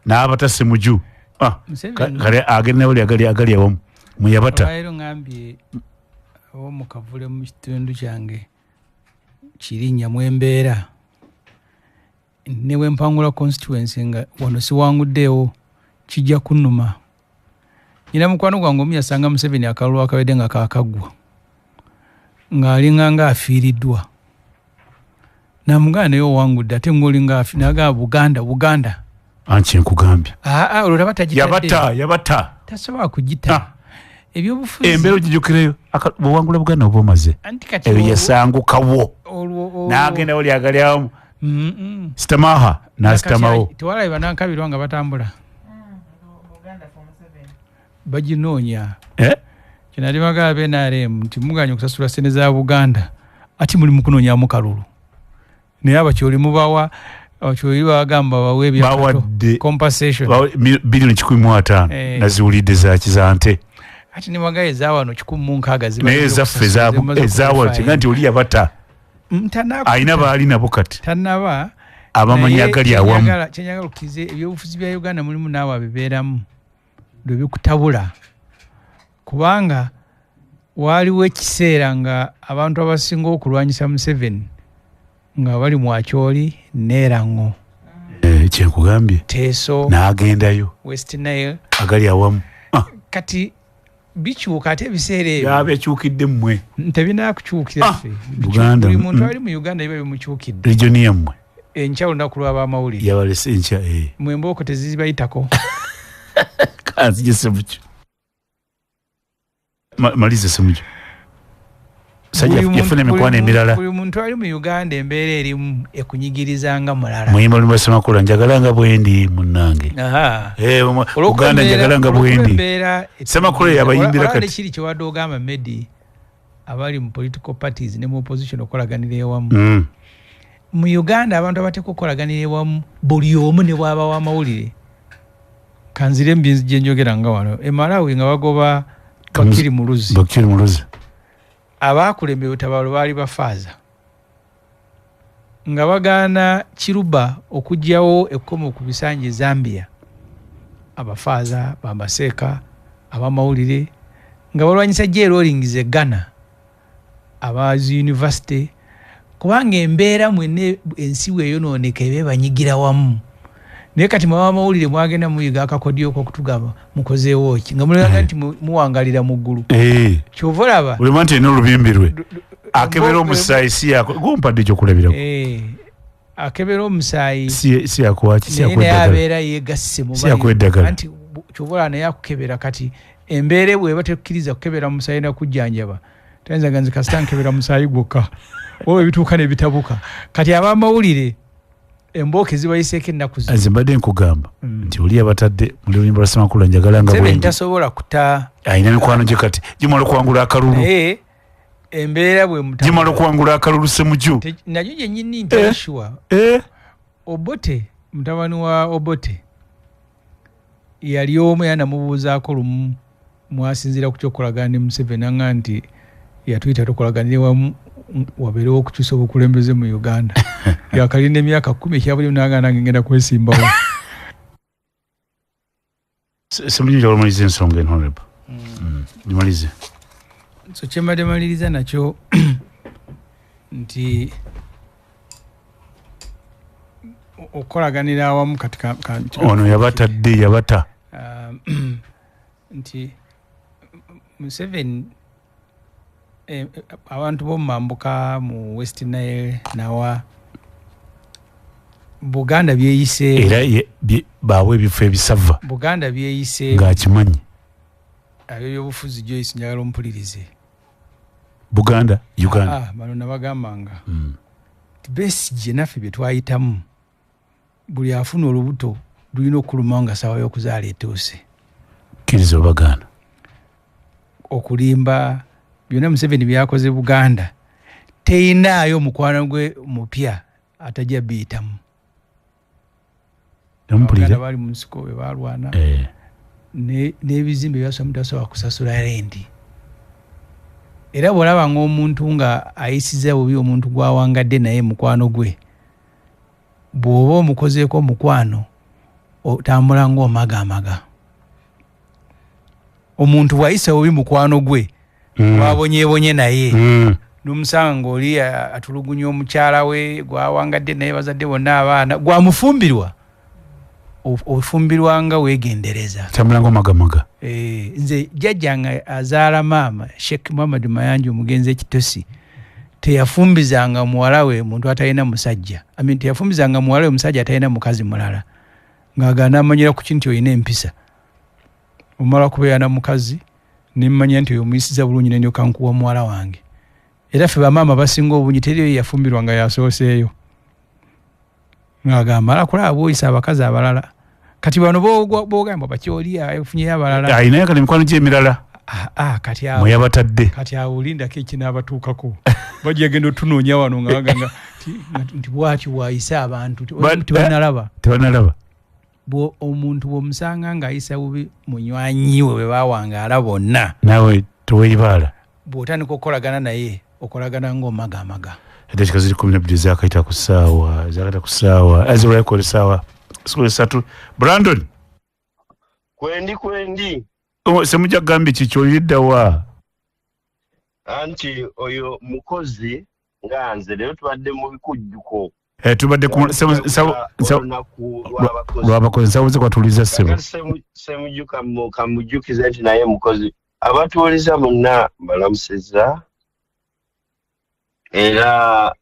n'abata Semuju. Kale agenda bali agali awamu mweyabata. Olwaleero ngambye ab'omu Kavule mu kitundu kyange Kirinnya mwembeera, ne bwe mpangula constituency nga wano siwanguddeewo, kijja kunnuma. Nyina mukwano gwange omu yasanga Museveni akalulu akabedde nga kaakaggwa, ng'alinga nga afiiriddwa. Namugamba, naye owangudde ate ng'olinga nagamba Buganda, Buganda. Anti nkugambye. Aa, olwo taba tagitadde. Yabata, yabata. Tasobola kugita. Ebyobufuzi. Embeera ogijukireyo, bw'owangula Buganda oba omaze. Anti kati ebyo yasangukawo. Olwo. N'agenda wali agali awamu. Sitamaha n'asitamawo. Kati tewalabe banankabirwa nga batambula baginoonya. Kino bagala ba NRM nti muganye okusasula ssente za Buganda, ate muli mu kunoonyamu kalulu, naye Abakyoli mubawa, Abakyoli bagamba bawe ebyakato, Bawadde compensation. Biliyoni 150. Naziwulidde zaki za nte. Ati ne wagaye eza wano 160 ziba naye zirina ezaffe okusasula, zimaze ezawa okufa. Kiga nti oli yabata. Alina baali nabo kati Tanaba. abamanyi Naye agali awamu. Kyenjagala okukize, ebyobufuzi bya Uganda mulimu naawe abibeeramu lwe bikutabula, kubanga waaliwo ekiseera nga abantu abasinga okulwanyisa Museveni nga bali mu Acholi neerango. Kyenkugambye. Teso. N'agendayo. West Nile. Agali awamu. Kati bikyuka ate ebiseera ebyo. Byaba ekyukidde mmwe. Tebinakukyukira ffe. Buganda, Buli muntu ali mu Uganda biba bimukyukidde. Region yammwe. Enkya olunaku lw'abamawulire. Yabalese enkya, eh. Mwe embooko tezibayitako. Kanzije Semujju. Malize Semujju. Sajja yafuna emikwano emirala. Buli muntu ali mu Uganda embeera erimu ekunyigiriza nga mulala. Muyimba lumu Ssemakula, njagala nga bwendi munnange. Uganda njagala nga bwendi. Ssemakula yabayimbira kati. Kiri kyewadde ogamba Medi, abali mu political parties ne mu opposition okukolaganira ewamu. Mu Uganda abantu abateekwa okukolaganira ewamu buli omu ne bw'aba w'amawulire. Kanzire mu gye njogera nga wano. E Malawi nga bagoba Bakiri Muluzi. Bakiri Muluzi. Abakulembera obutabalo baali bafaaza. Nga bagaana Chiluba okuggyawo ekkomo ku bisanja e Zambia. Abafaaza, bamaseeka, abamawulire nga balwanyisa J. Rawlings e Ghana, abazi university, kubanga embeera mwenna ensi weeyonooneka eba ebanyigira wamu. Naye kati mwe abamawulire mwagenda muyiga akakodyo k'okutugamba mukozeewo ki, nga mulowooza nti muwangalira mu ggulu. Ky'ova olaba Buli muntu alina olubimbi lwe. Akebera omusaayi si yako. Gumpadde ekyokulabirako. Akebera omusaayi Si yakuwa ki? Si naye yakuwa naye eddagala. abeera yeegasse mu Si yakuwa bali. eddagala. Anti ky'ova olaba naye akukebera kati embeera bw'eba tekkiriza kukebera musaayi na kujjanjaba. Tayinza nga nze kasita nkebera musaayi gwokka. Oba ebituuka ne bitabuka. Kati abamawulire embooko ezibayiseeko ennaku zino. Nze mbadde nkugamba nti oli abatadde mu lulimi lwa Ssemakula njagala nga Nze bwendi. ntasobola kuta. Alina mikwano gye kati gimala okuwangula akalulu. Naye embeera bwe mutambula. Gimala okuwangula akalulu Ssemujju. Nayo gyennyini nti sure. Obote, mutabani wa Obote yali omu era namubuuzaako lumu mwasinziira ku ky'okukolagana ne Museveni aŋŋamba nti yatuyita tukolaganire wamu wabeerewo okukyusa obukulembeze mu Uganda. Yakalinda emyaka 10 ekyabuli n'agaana nange ngenda kwesimbawo. Ssemujju njagala omalize ensonga eno, Honorable. Gimalize. So kye mbadde maliriza nakyo nti okukolaganira awamu kati Ono yabatadde, yabata. Nti Museveni, abantu b'omu mambuka mu West Nile nawa Buganda byeyise. Era baawe ebifo ebisava. Buganda byeyise. Ng'akimanyi. Ab'ebyobufuzi Joyce njagala ompulirize. Buganda, Uganda. Bano nabagambanga. Besigye naffe bye twayitamu buli afuna olubuto lulina okuluma nga ssaawa y'okuzaala etuuse. Kkiriza obagaana. Okulimba byonna Museveni byakoze Buganda teyinaayo mukwano gwe mupya atajja biyitamu. Nampulira. Abaganda bali mu nsiko bwe balwana. N'ebizimbe byasoma tasobola kusasula renti. Era bw'olaba ng'omuntu nga ayisiza bubi omuntu gw'awangadde naye mukwano gwe, bw'oba omukozeeko omukwano otambula ng'omagamaga. Omuntu bw'ayisa bubi mukwano gwe, bw'abonyeebonye naye, n'omusanga ng'oli atulugunya omukyala we gw'awangadde naye bazadde bonna abaana, gwamufumbirwa. Ofumbirwa nga weegendereza. Tambula ng'omagamaga. Nze jjajjange azaala maama Sheikh Muhammad Mayanja omugenzi Ekitosi teyafumbizanga muwala we muntu atalina musajja. I mean, teyafumbizanga muwala we musajja atalina mukazi mulala. Ng'agaana amanyira ku kintu olina empisa. Omala kubeera na mukazi ne mmanya nti oyo omuyisiza bulungi ne ndyoka nkuwa muwala wange. Era ffe bamaama basinga obungi teriyo yafumbirwa nga yasooseeyo. Ng'agamba ala kulaba bw'oyisa abakazi abalala. Kati bano b'ogamba bakyoli afunyeyo abalala. Alinayo kati emikwano gye emirala. Kati awo. Mwe yabatadde. Kati awo olindako ekinaabatuukako. Bajja genda otunoonya wano nga bagamba nti bw'atyo bw'ayisa abantu. Tebanalaba. Tebanalaba. Omuntu bw'omusanga ng'ayisa bubi munywanyi we bwe baawangaala bonna. Naawe teweeyibaala. Bw'otandika okukolagana naye, okolagana ng'omagamaga. Eddakiika ziri 12 zaakayita ku ssaawa, zaakayita ku ssaawa, zibulayo essaawa, sikuwa esatu. Brandon. Kwendi, kwendi. Ssemujju agambye ki ky'olidda wa? Anti oyo mukozi nga nze leero tubadde mu bikujjuko. Tubadde ku Olunaku lw'abakozi. Lw'abakozi, nsawo ze kwatuliza ssebo. Kakati Ssemujju kamujjukize nti naye mukozi. Abatuuliza bonna mbalamusizza. Era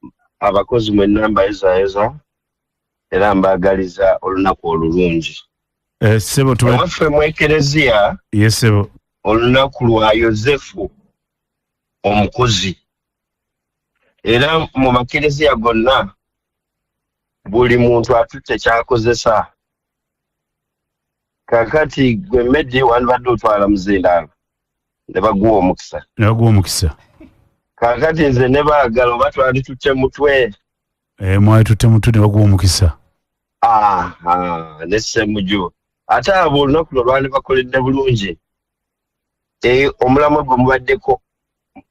abakozi mwenna mbayozayoza. Era mbaagaliza olunaku olulungi. Ssebo Ewaffe mu Ekereziya, Ye ssebo. olunaku lwa Yozefu omukozi. Era mu makereziya gonna buli muntu atutte kyakozesa. Kakati gwe Medi wandibadde otwala muzindaalo ne baguwa omukisa. Ne baguwa omukisa. Kakati nze ne baagala oba twanditutte mutwe. Mwalitutte mutwe ne baguwa omukisa. Aha, ne Ssemuju. Ate abo olunaku luno lwandibakoledde bulungi. Omulamwa gwe mubaddeko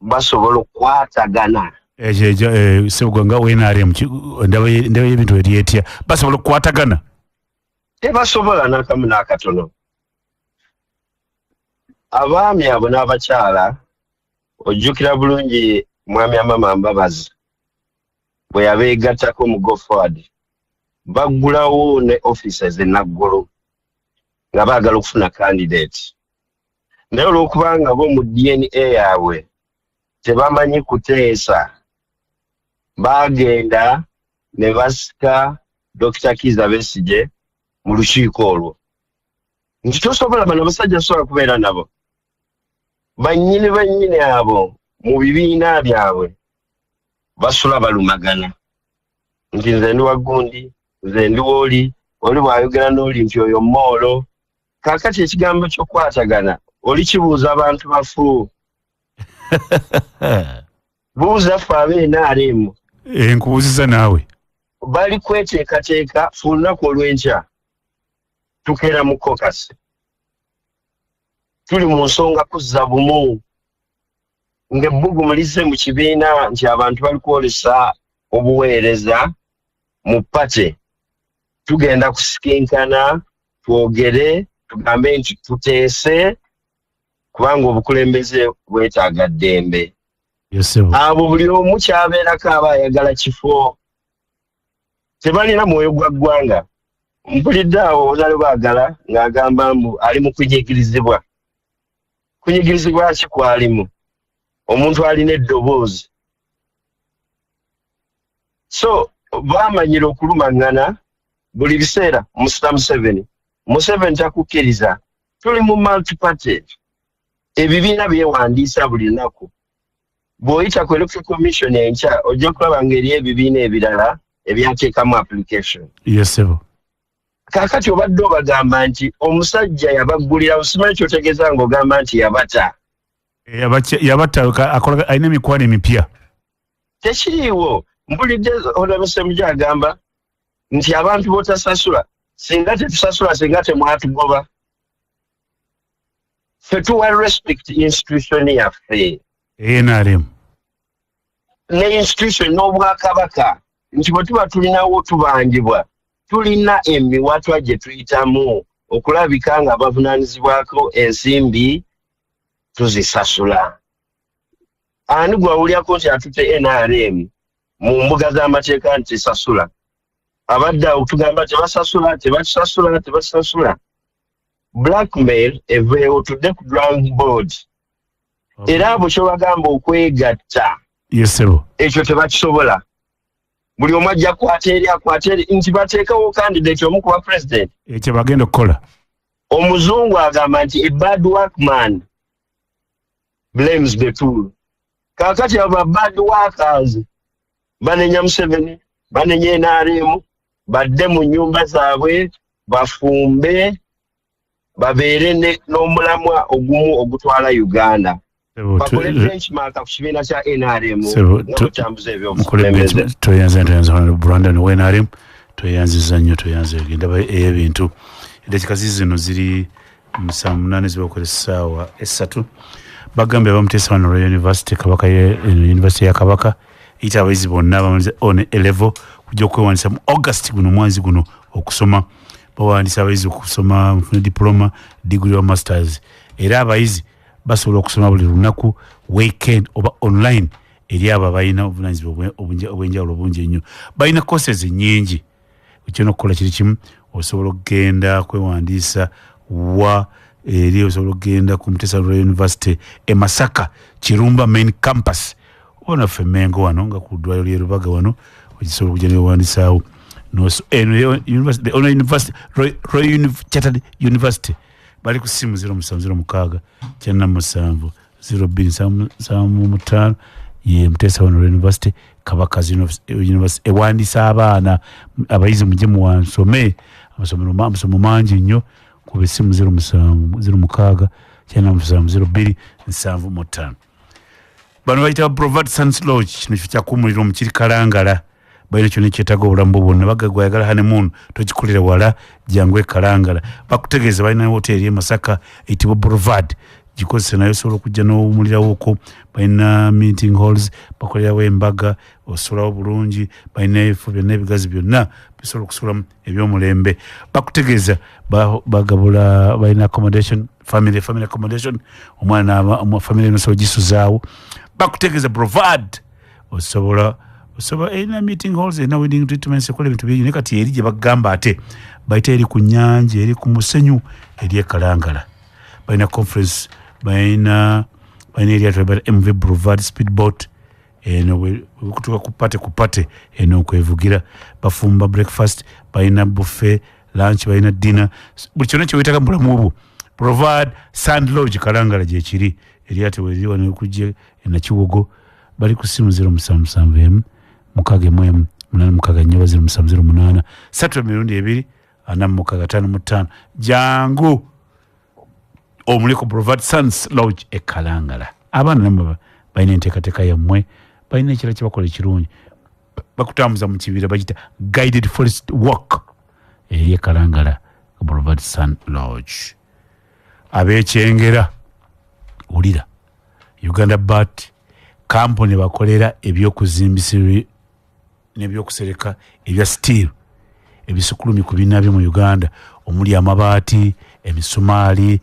basobola okukwatagana. Ekyo ekyo ssebo nga NRM ndaba y'ebintu eri etya, basobola okukwatagana? Tebasobola n'akamu n'akatono. Abaami abo n'abakyala, ojjukira bulungi Mwami Amama Mbabazi bwe yabeegattako mu Go Forward, baggulawo ne offices e Naggulu nga baagala okufuna candidate. Naye olw'okubanga bo mu DNA yaabwe tebamanyi kuteesa, baagenda ne basika Dr. Kizza Besigye mu lukiiko olwo. Nti tosobola, bano abasajja sobola kubeera nabo. Bannyini bannyini abo mu bibiina byabwe basula balumagana. Nti nze ndi wa gundi, nze ndi w'oli, oli bw'ayogera n'oli nti oyo mmoolo. Kaakati ekigambo ky'okukwatagana oli kibuuza abantu bafu. Buuza ffe ab'e NRM. Nkubuuziza naawe. Bali kweteekateeka ku lunaku olw'enkya. Tukeera mu caucus. Tuli mu nsonga kuzza bumu. Ng'ebbugumu lizze mu kibiina nti abantu bali kwolesa obuweereza mu party. Tugenda kusikinkana, twogere, tugambe nti tuteese kubanga obukulembeze bwetaaga ddembe. Abo buli omu kyabeerako aba ayagala kifo. Tebalina mwoyo gwa ggwanga. Mpulidde awo Onale Baagala ng'agamba mbu ali mu kunyigirizibwa. Kunyigirizibwa ki kw'alimu? Omuntu alina eddoboozi. So baamanyira okulumaŋŋana buli biseera. Musita Museveni. Museveni takukkiriza. Tuli mu multi-party. Ebibiina byewandiisa buli lunaku. Bw'oyita ku Electoral Commission enkya ojja kulaba ng'eri ebibiina ebirala ebyateekamu application. Yes, sebo. Kaakati obadde obagamba nti omusajja yabaggulira, simanyi ky'otegeeza ng'ogamba nti yabata. Yabatta, akola alina emikwano emipya. Tekiriiwo. Mpulidde Honorable Ssemujju agamba nti abantu b'otasasula, singa tetusasula singa temwatugoba. Ffe tuwa respect institution yaffe. NRM. Ne institution n'obwakabaka nti bwe tuba tulinawo tubanjibwa, tulina emiwatwa gye tuyitamu okulabika nga bavunaanyizibwako ensimbi tuzisasula. Ani gw'awulyako nti atutte NRM mu mbuga z'amateeka nti tesasula? Abadde awo tugamba tebasasula, tebatusasula, tebatusasula. Blackmail eveewo, tudde ku drawing board. Era abo ky'obagamba okwegatta, Yes, sebo. ekyo tebakisobola. Buli omu ajja kukwata eri akwata eri nti bateekewo candidate omu kuba president. Ekyo bagenda okukola. Omuzungu agamba nti a bad workman blames the tool. Kaakati abo ba bad workers banenya Museveni, banenya NRM, badde mu nnyumba zaabwe bafumbe babeere n'omulamwa ogumu ogutwala Uganda. Bakole benchmark ku kibiina kya NRM nga batambuza ebyobukulembeze. Tweyanze, tweyanze Honorable Brandon wa NRM, tweyanziza nnyo, tweyanze. Endaba ey'ebintu. Eddakiika zino ziri 78 zibakola essaawa 3. Bagambye abamuteesa wano Royal University, Kabaka University ya Kabaka eyita abayizi bonna abamaliza on A level kujja okwewandiisa mu August guno, omwezi guno okusoma. Bawandiisa abayizi okusoma mufune diploma, degree wa masters. Era abayizi basobola okusoma buli lunaku, weekend oba online, eri abo abalina obuvunaanyizibwa obw'enjawulo obungi ennyo. Balina courses nnyingi. Kyona okukola kiri kimu, osobola okugenda kwewandiisa wa eri, osobola okugenda ku Muteesa Royal University e Masaka, Kirumba main campus, oba naffe Mengo wano nga ku ddwaliro ly'e Rubaga wano, ogisobola okujja newewandisaawo. Eno university, the only university, Royal Chartered University. Bali ku simu 0706 97 02 75 ye Muteesa One University, Kabaka University ewandiisa abaana abayizi mujje muwansome amasomero amasomo mangi nnyo. Kuba essimu 07 06 97 02 75. Bano bayita Brovat Sans Lodge. Kino kifo kyakuwummulira omu kiri Kalangala. Balina kyonna ekyetaaga obulamu bwo bwonna. Bagagwa ayagala honeymoon togikolera wala, jangu e Kalangala. Bakutegeeza balina hoteeri e Masaka eyitibwa Brovad, gikozese nayo osobola okujja n'owummulirawo. Balina meeting halls, bakolerawo embaga, osulawo bulungi. Balina ebifo byonna ebigazi byonna bisobola okusulamu ebyomulembe. Bakutegeeza bagabula, balina accommodation, family accommodation, omwana family nosobola gisuzaawo. Bakutegeeza Brovad osobola erina meeting halls, erina wedding treatments, ekola ebintu bingi. Naye kati eri gye bagamba ate bayita eri ku nnyanja, eri ku musenyu, eri e Kalangala. Balina conference, balina eryato balina MV Brovad speedboat. Eno bwekutuuka ku party, ku party eno kwevugira. Bafumba breakfast, balina buffet lunch, balina dinner, buli kyonna kyewetaaga mu bulamu bwo. Brovad Sand Lodge Kalangala gyekiri, eryato weriri wano okujja e Nakiwogo. Bali ku simu 0771 61 864 0708 3 2 46 55. Jangu omuliko Brovad Sans Lodge e Kalangala. Abaana namwe balina enteekateeka yammwe, balina ekirala kyebakola ekirungi, bakutambuza mu kibira bagita guided forest walk eri e Kalangala, Brovad Sun Lodge. Ab'ekyengera wulira, Uganda Bat Company bakolera ebyokuzimbisa n'ebyokusereka ebya steel ebisukulumye ku binnaabyo mu Uganda, omuli amabaati, emisumaali.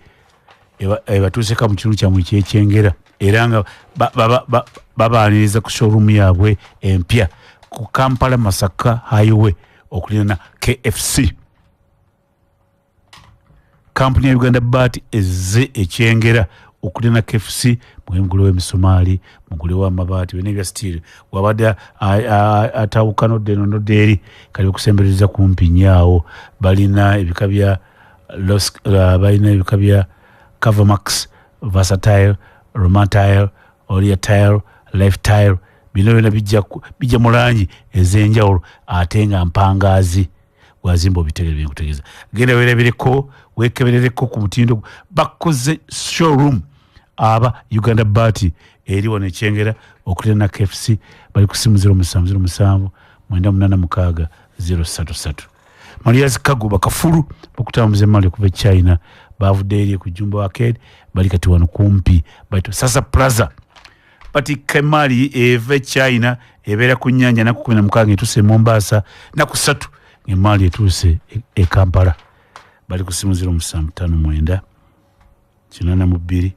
Ebatuuseka mu kitundu kyammwe ekyekyengera, era nga babaaniriza ku showroom yaabwe empya ku Kampala Masaka Highway okuliraana KFC. Kampuni ya Uganda Bat ezze ekyengera okuliraana KFC. Mugulewo emisumaali, mugulewo amabaati, byonna ebya steel. Wabadde atawuka nodda eno nodda eri, kali okusembereza kumpi nnyo awo. Balina ebika bya balina ebika bya Covermax, Versatile, Romantile, Oriatile, Lifetile. Bino byonna bijja mu langi ez'enjawulo ate nga mpangaazi. Wazimba obitegere byenkutegeeza. Genda weerabireko, weekeberereko ku mutindo. Bakoze showroom aba Uganda Bat eri wano ekyengera okuliraana KFC. Bali ku simu 0707 986 033. Marias Kago bakafulu bakutambuza emali okuva e China. Bavudde eri ku Jumbo Arcade, bali kati wano kumpi baita Sasa Plaza. Batikka emaali eva e China, ebeera ku nnyanja naku 16 etuuse e Mombasa, naku 3 ng'emaali etuuse e Kampala. Bali ku simu 0759 82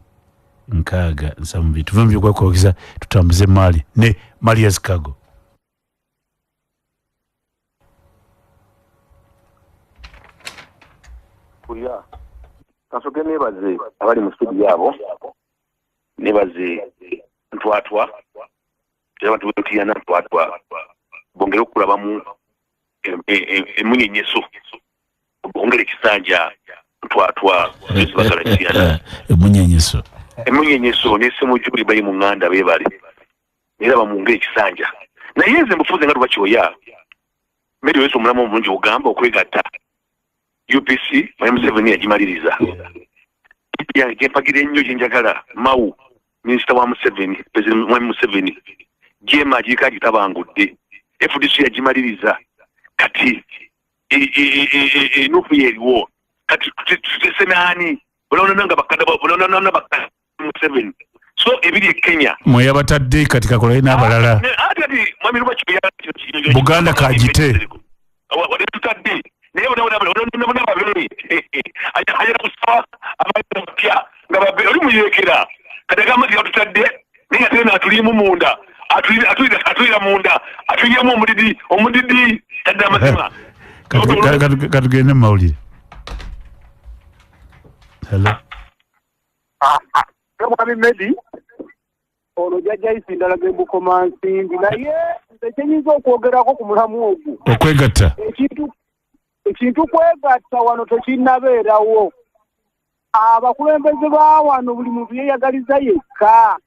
6 72. Tuve mu byokwekwogeza tutambuze emaali ne Marias Cargo. Kulira kansoke nebaze abali mu studio abo, nebaze Ntwatwa, era abantu bentiyana Ntwatwa bongere okulabamu emunyenyeso, bongere ekisanja Ntwatwa bagala Kitiyana. Emunyenyeso, emunyenyeso ne Ssemujuli bali mu ŋŋanda beebale, era bamunge ekisanja. Naye nze mbufuze nga lubakyoya Mary Yesu omulamu omulungi ogamba okwegatta UPC Mwami Museveni yagimaliriza. Yange gyempagira ennyo gyenjagala Mau minisita wa Museveni, President Mwami Museveni gyema agiriko agitabangudde. FDC yagimaliriza. Kati enufu yeriwo kati tutese naani olabona nga bakada olabona bakada Museveni so ebiri e Kenya mwe yabatadde kati kakolayo n'abalala. Ati kati Mwami Lubakyoya Buganda kagite tutadde naye bona babiri ayagala kusaba abantu bapya nga babiri oli muyeekera kati agamba nti yatutadde naye ate n'atulimu munda atulira munda atuliramu omudidi tadde amazima. Katugende mu mawulire. Hello. Mwami Medi Ono jjajja Isindala g'e Bukomansimbi, naye nze kyenyinza okwogerako ku mulamu ogwo, Okwegatta. ekintu kwegatta wano tekinnabeerawo. Abakulembeze ba wano buli muntu yeeyagaliza yekka.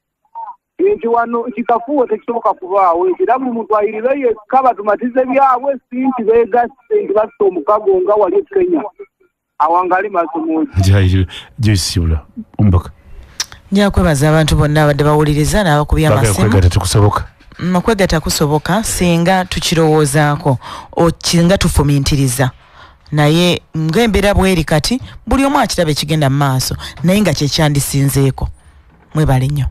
Ekyo wano kikafuuwe, tekisoboka kubaawo ekyo, era buli muntu ayiribe yekka, batumatize byabwe, si nti beegasse nti basse omukago nga wali e Kenya. Awangali maaso mogi. Joyce omubaka. Nja kwebaza abantu bonna abadde bawuliriza n'abakubya Bagala amasimu. Okwegatta tekusoboka. Okwegatta kusoboka singa tukirowoozaako, singa tufumintiriza, naye ng'embeera bweri kati buli omu akiraba ekigenda mu maaso, naye nga kyekyandisinzeeko. Mwebale nnyo.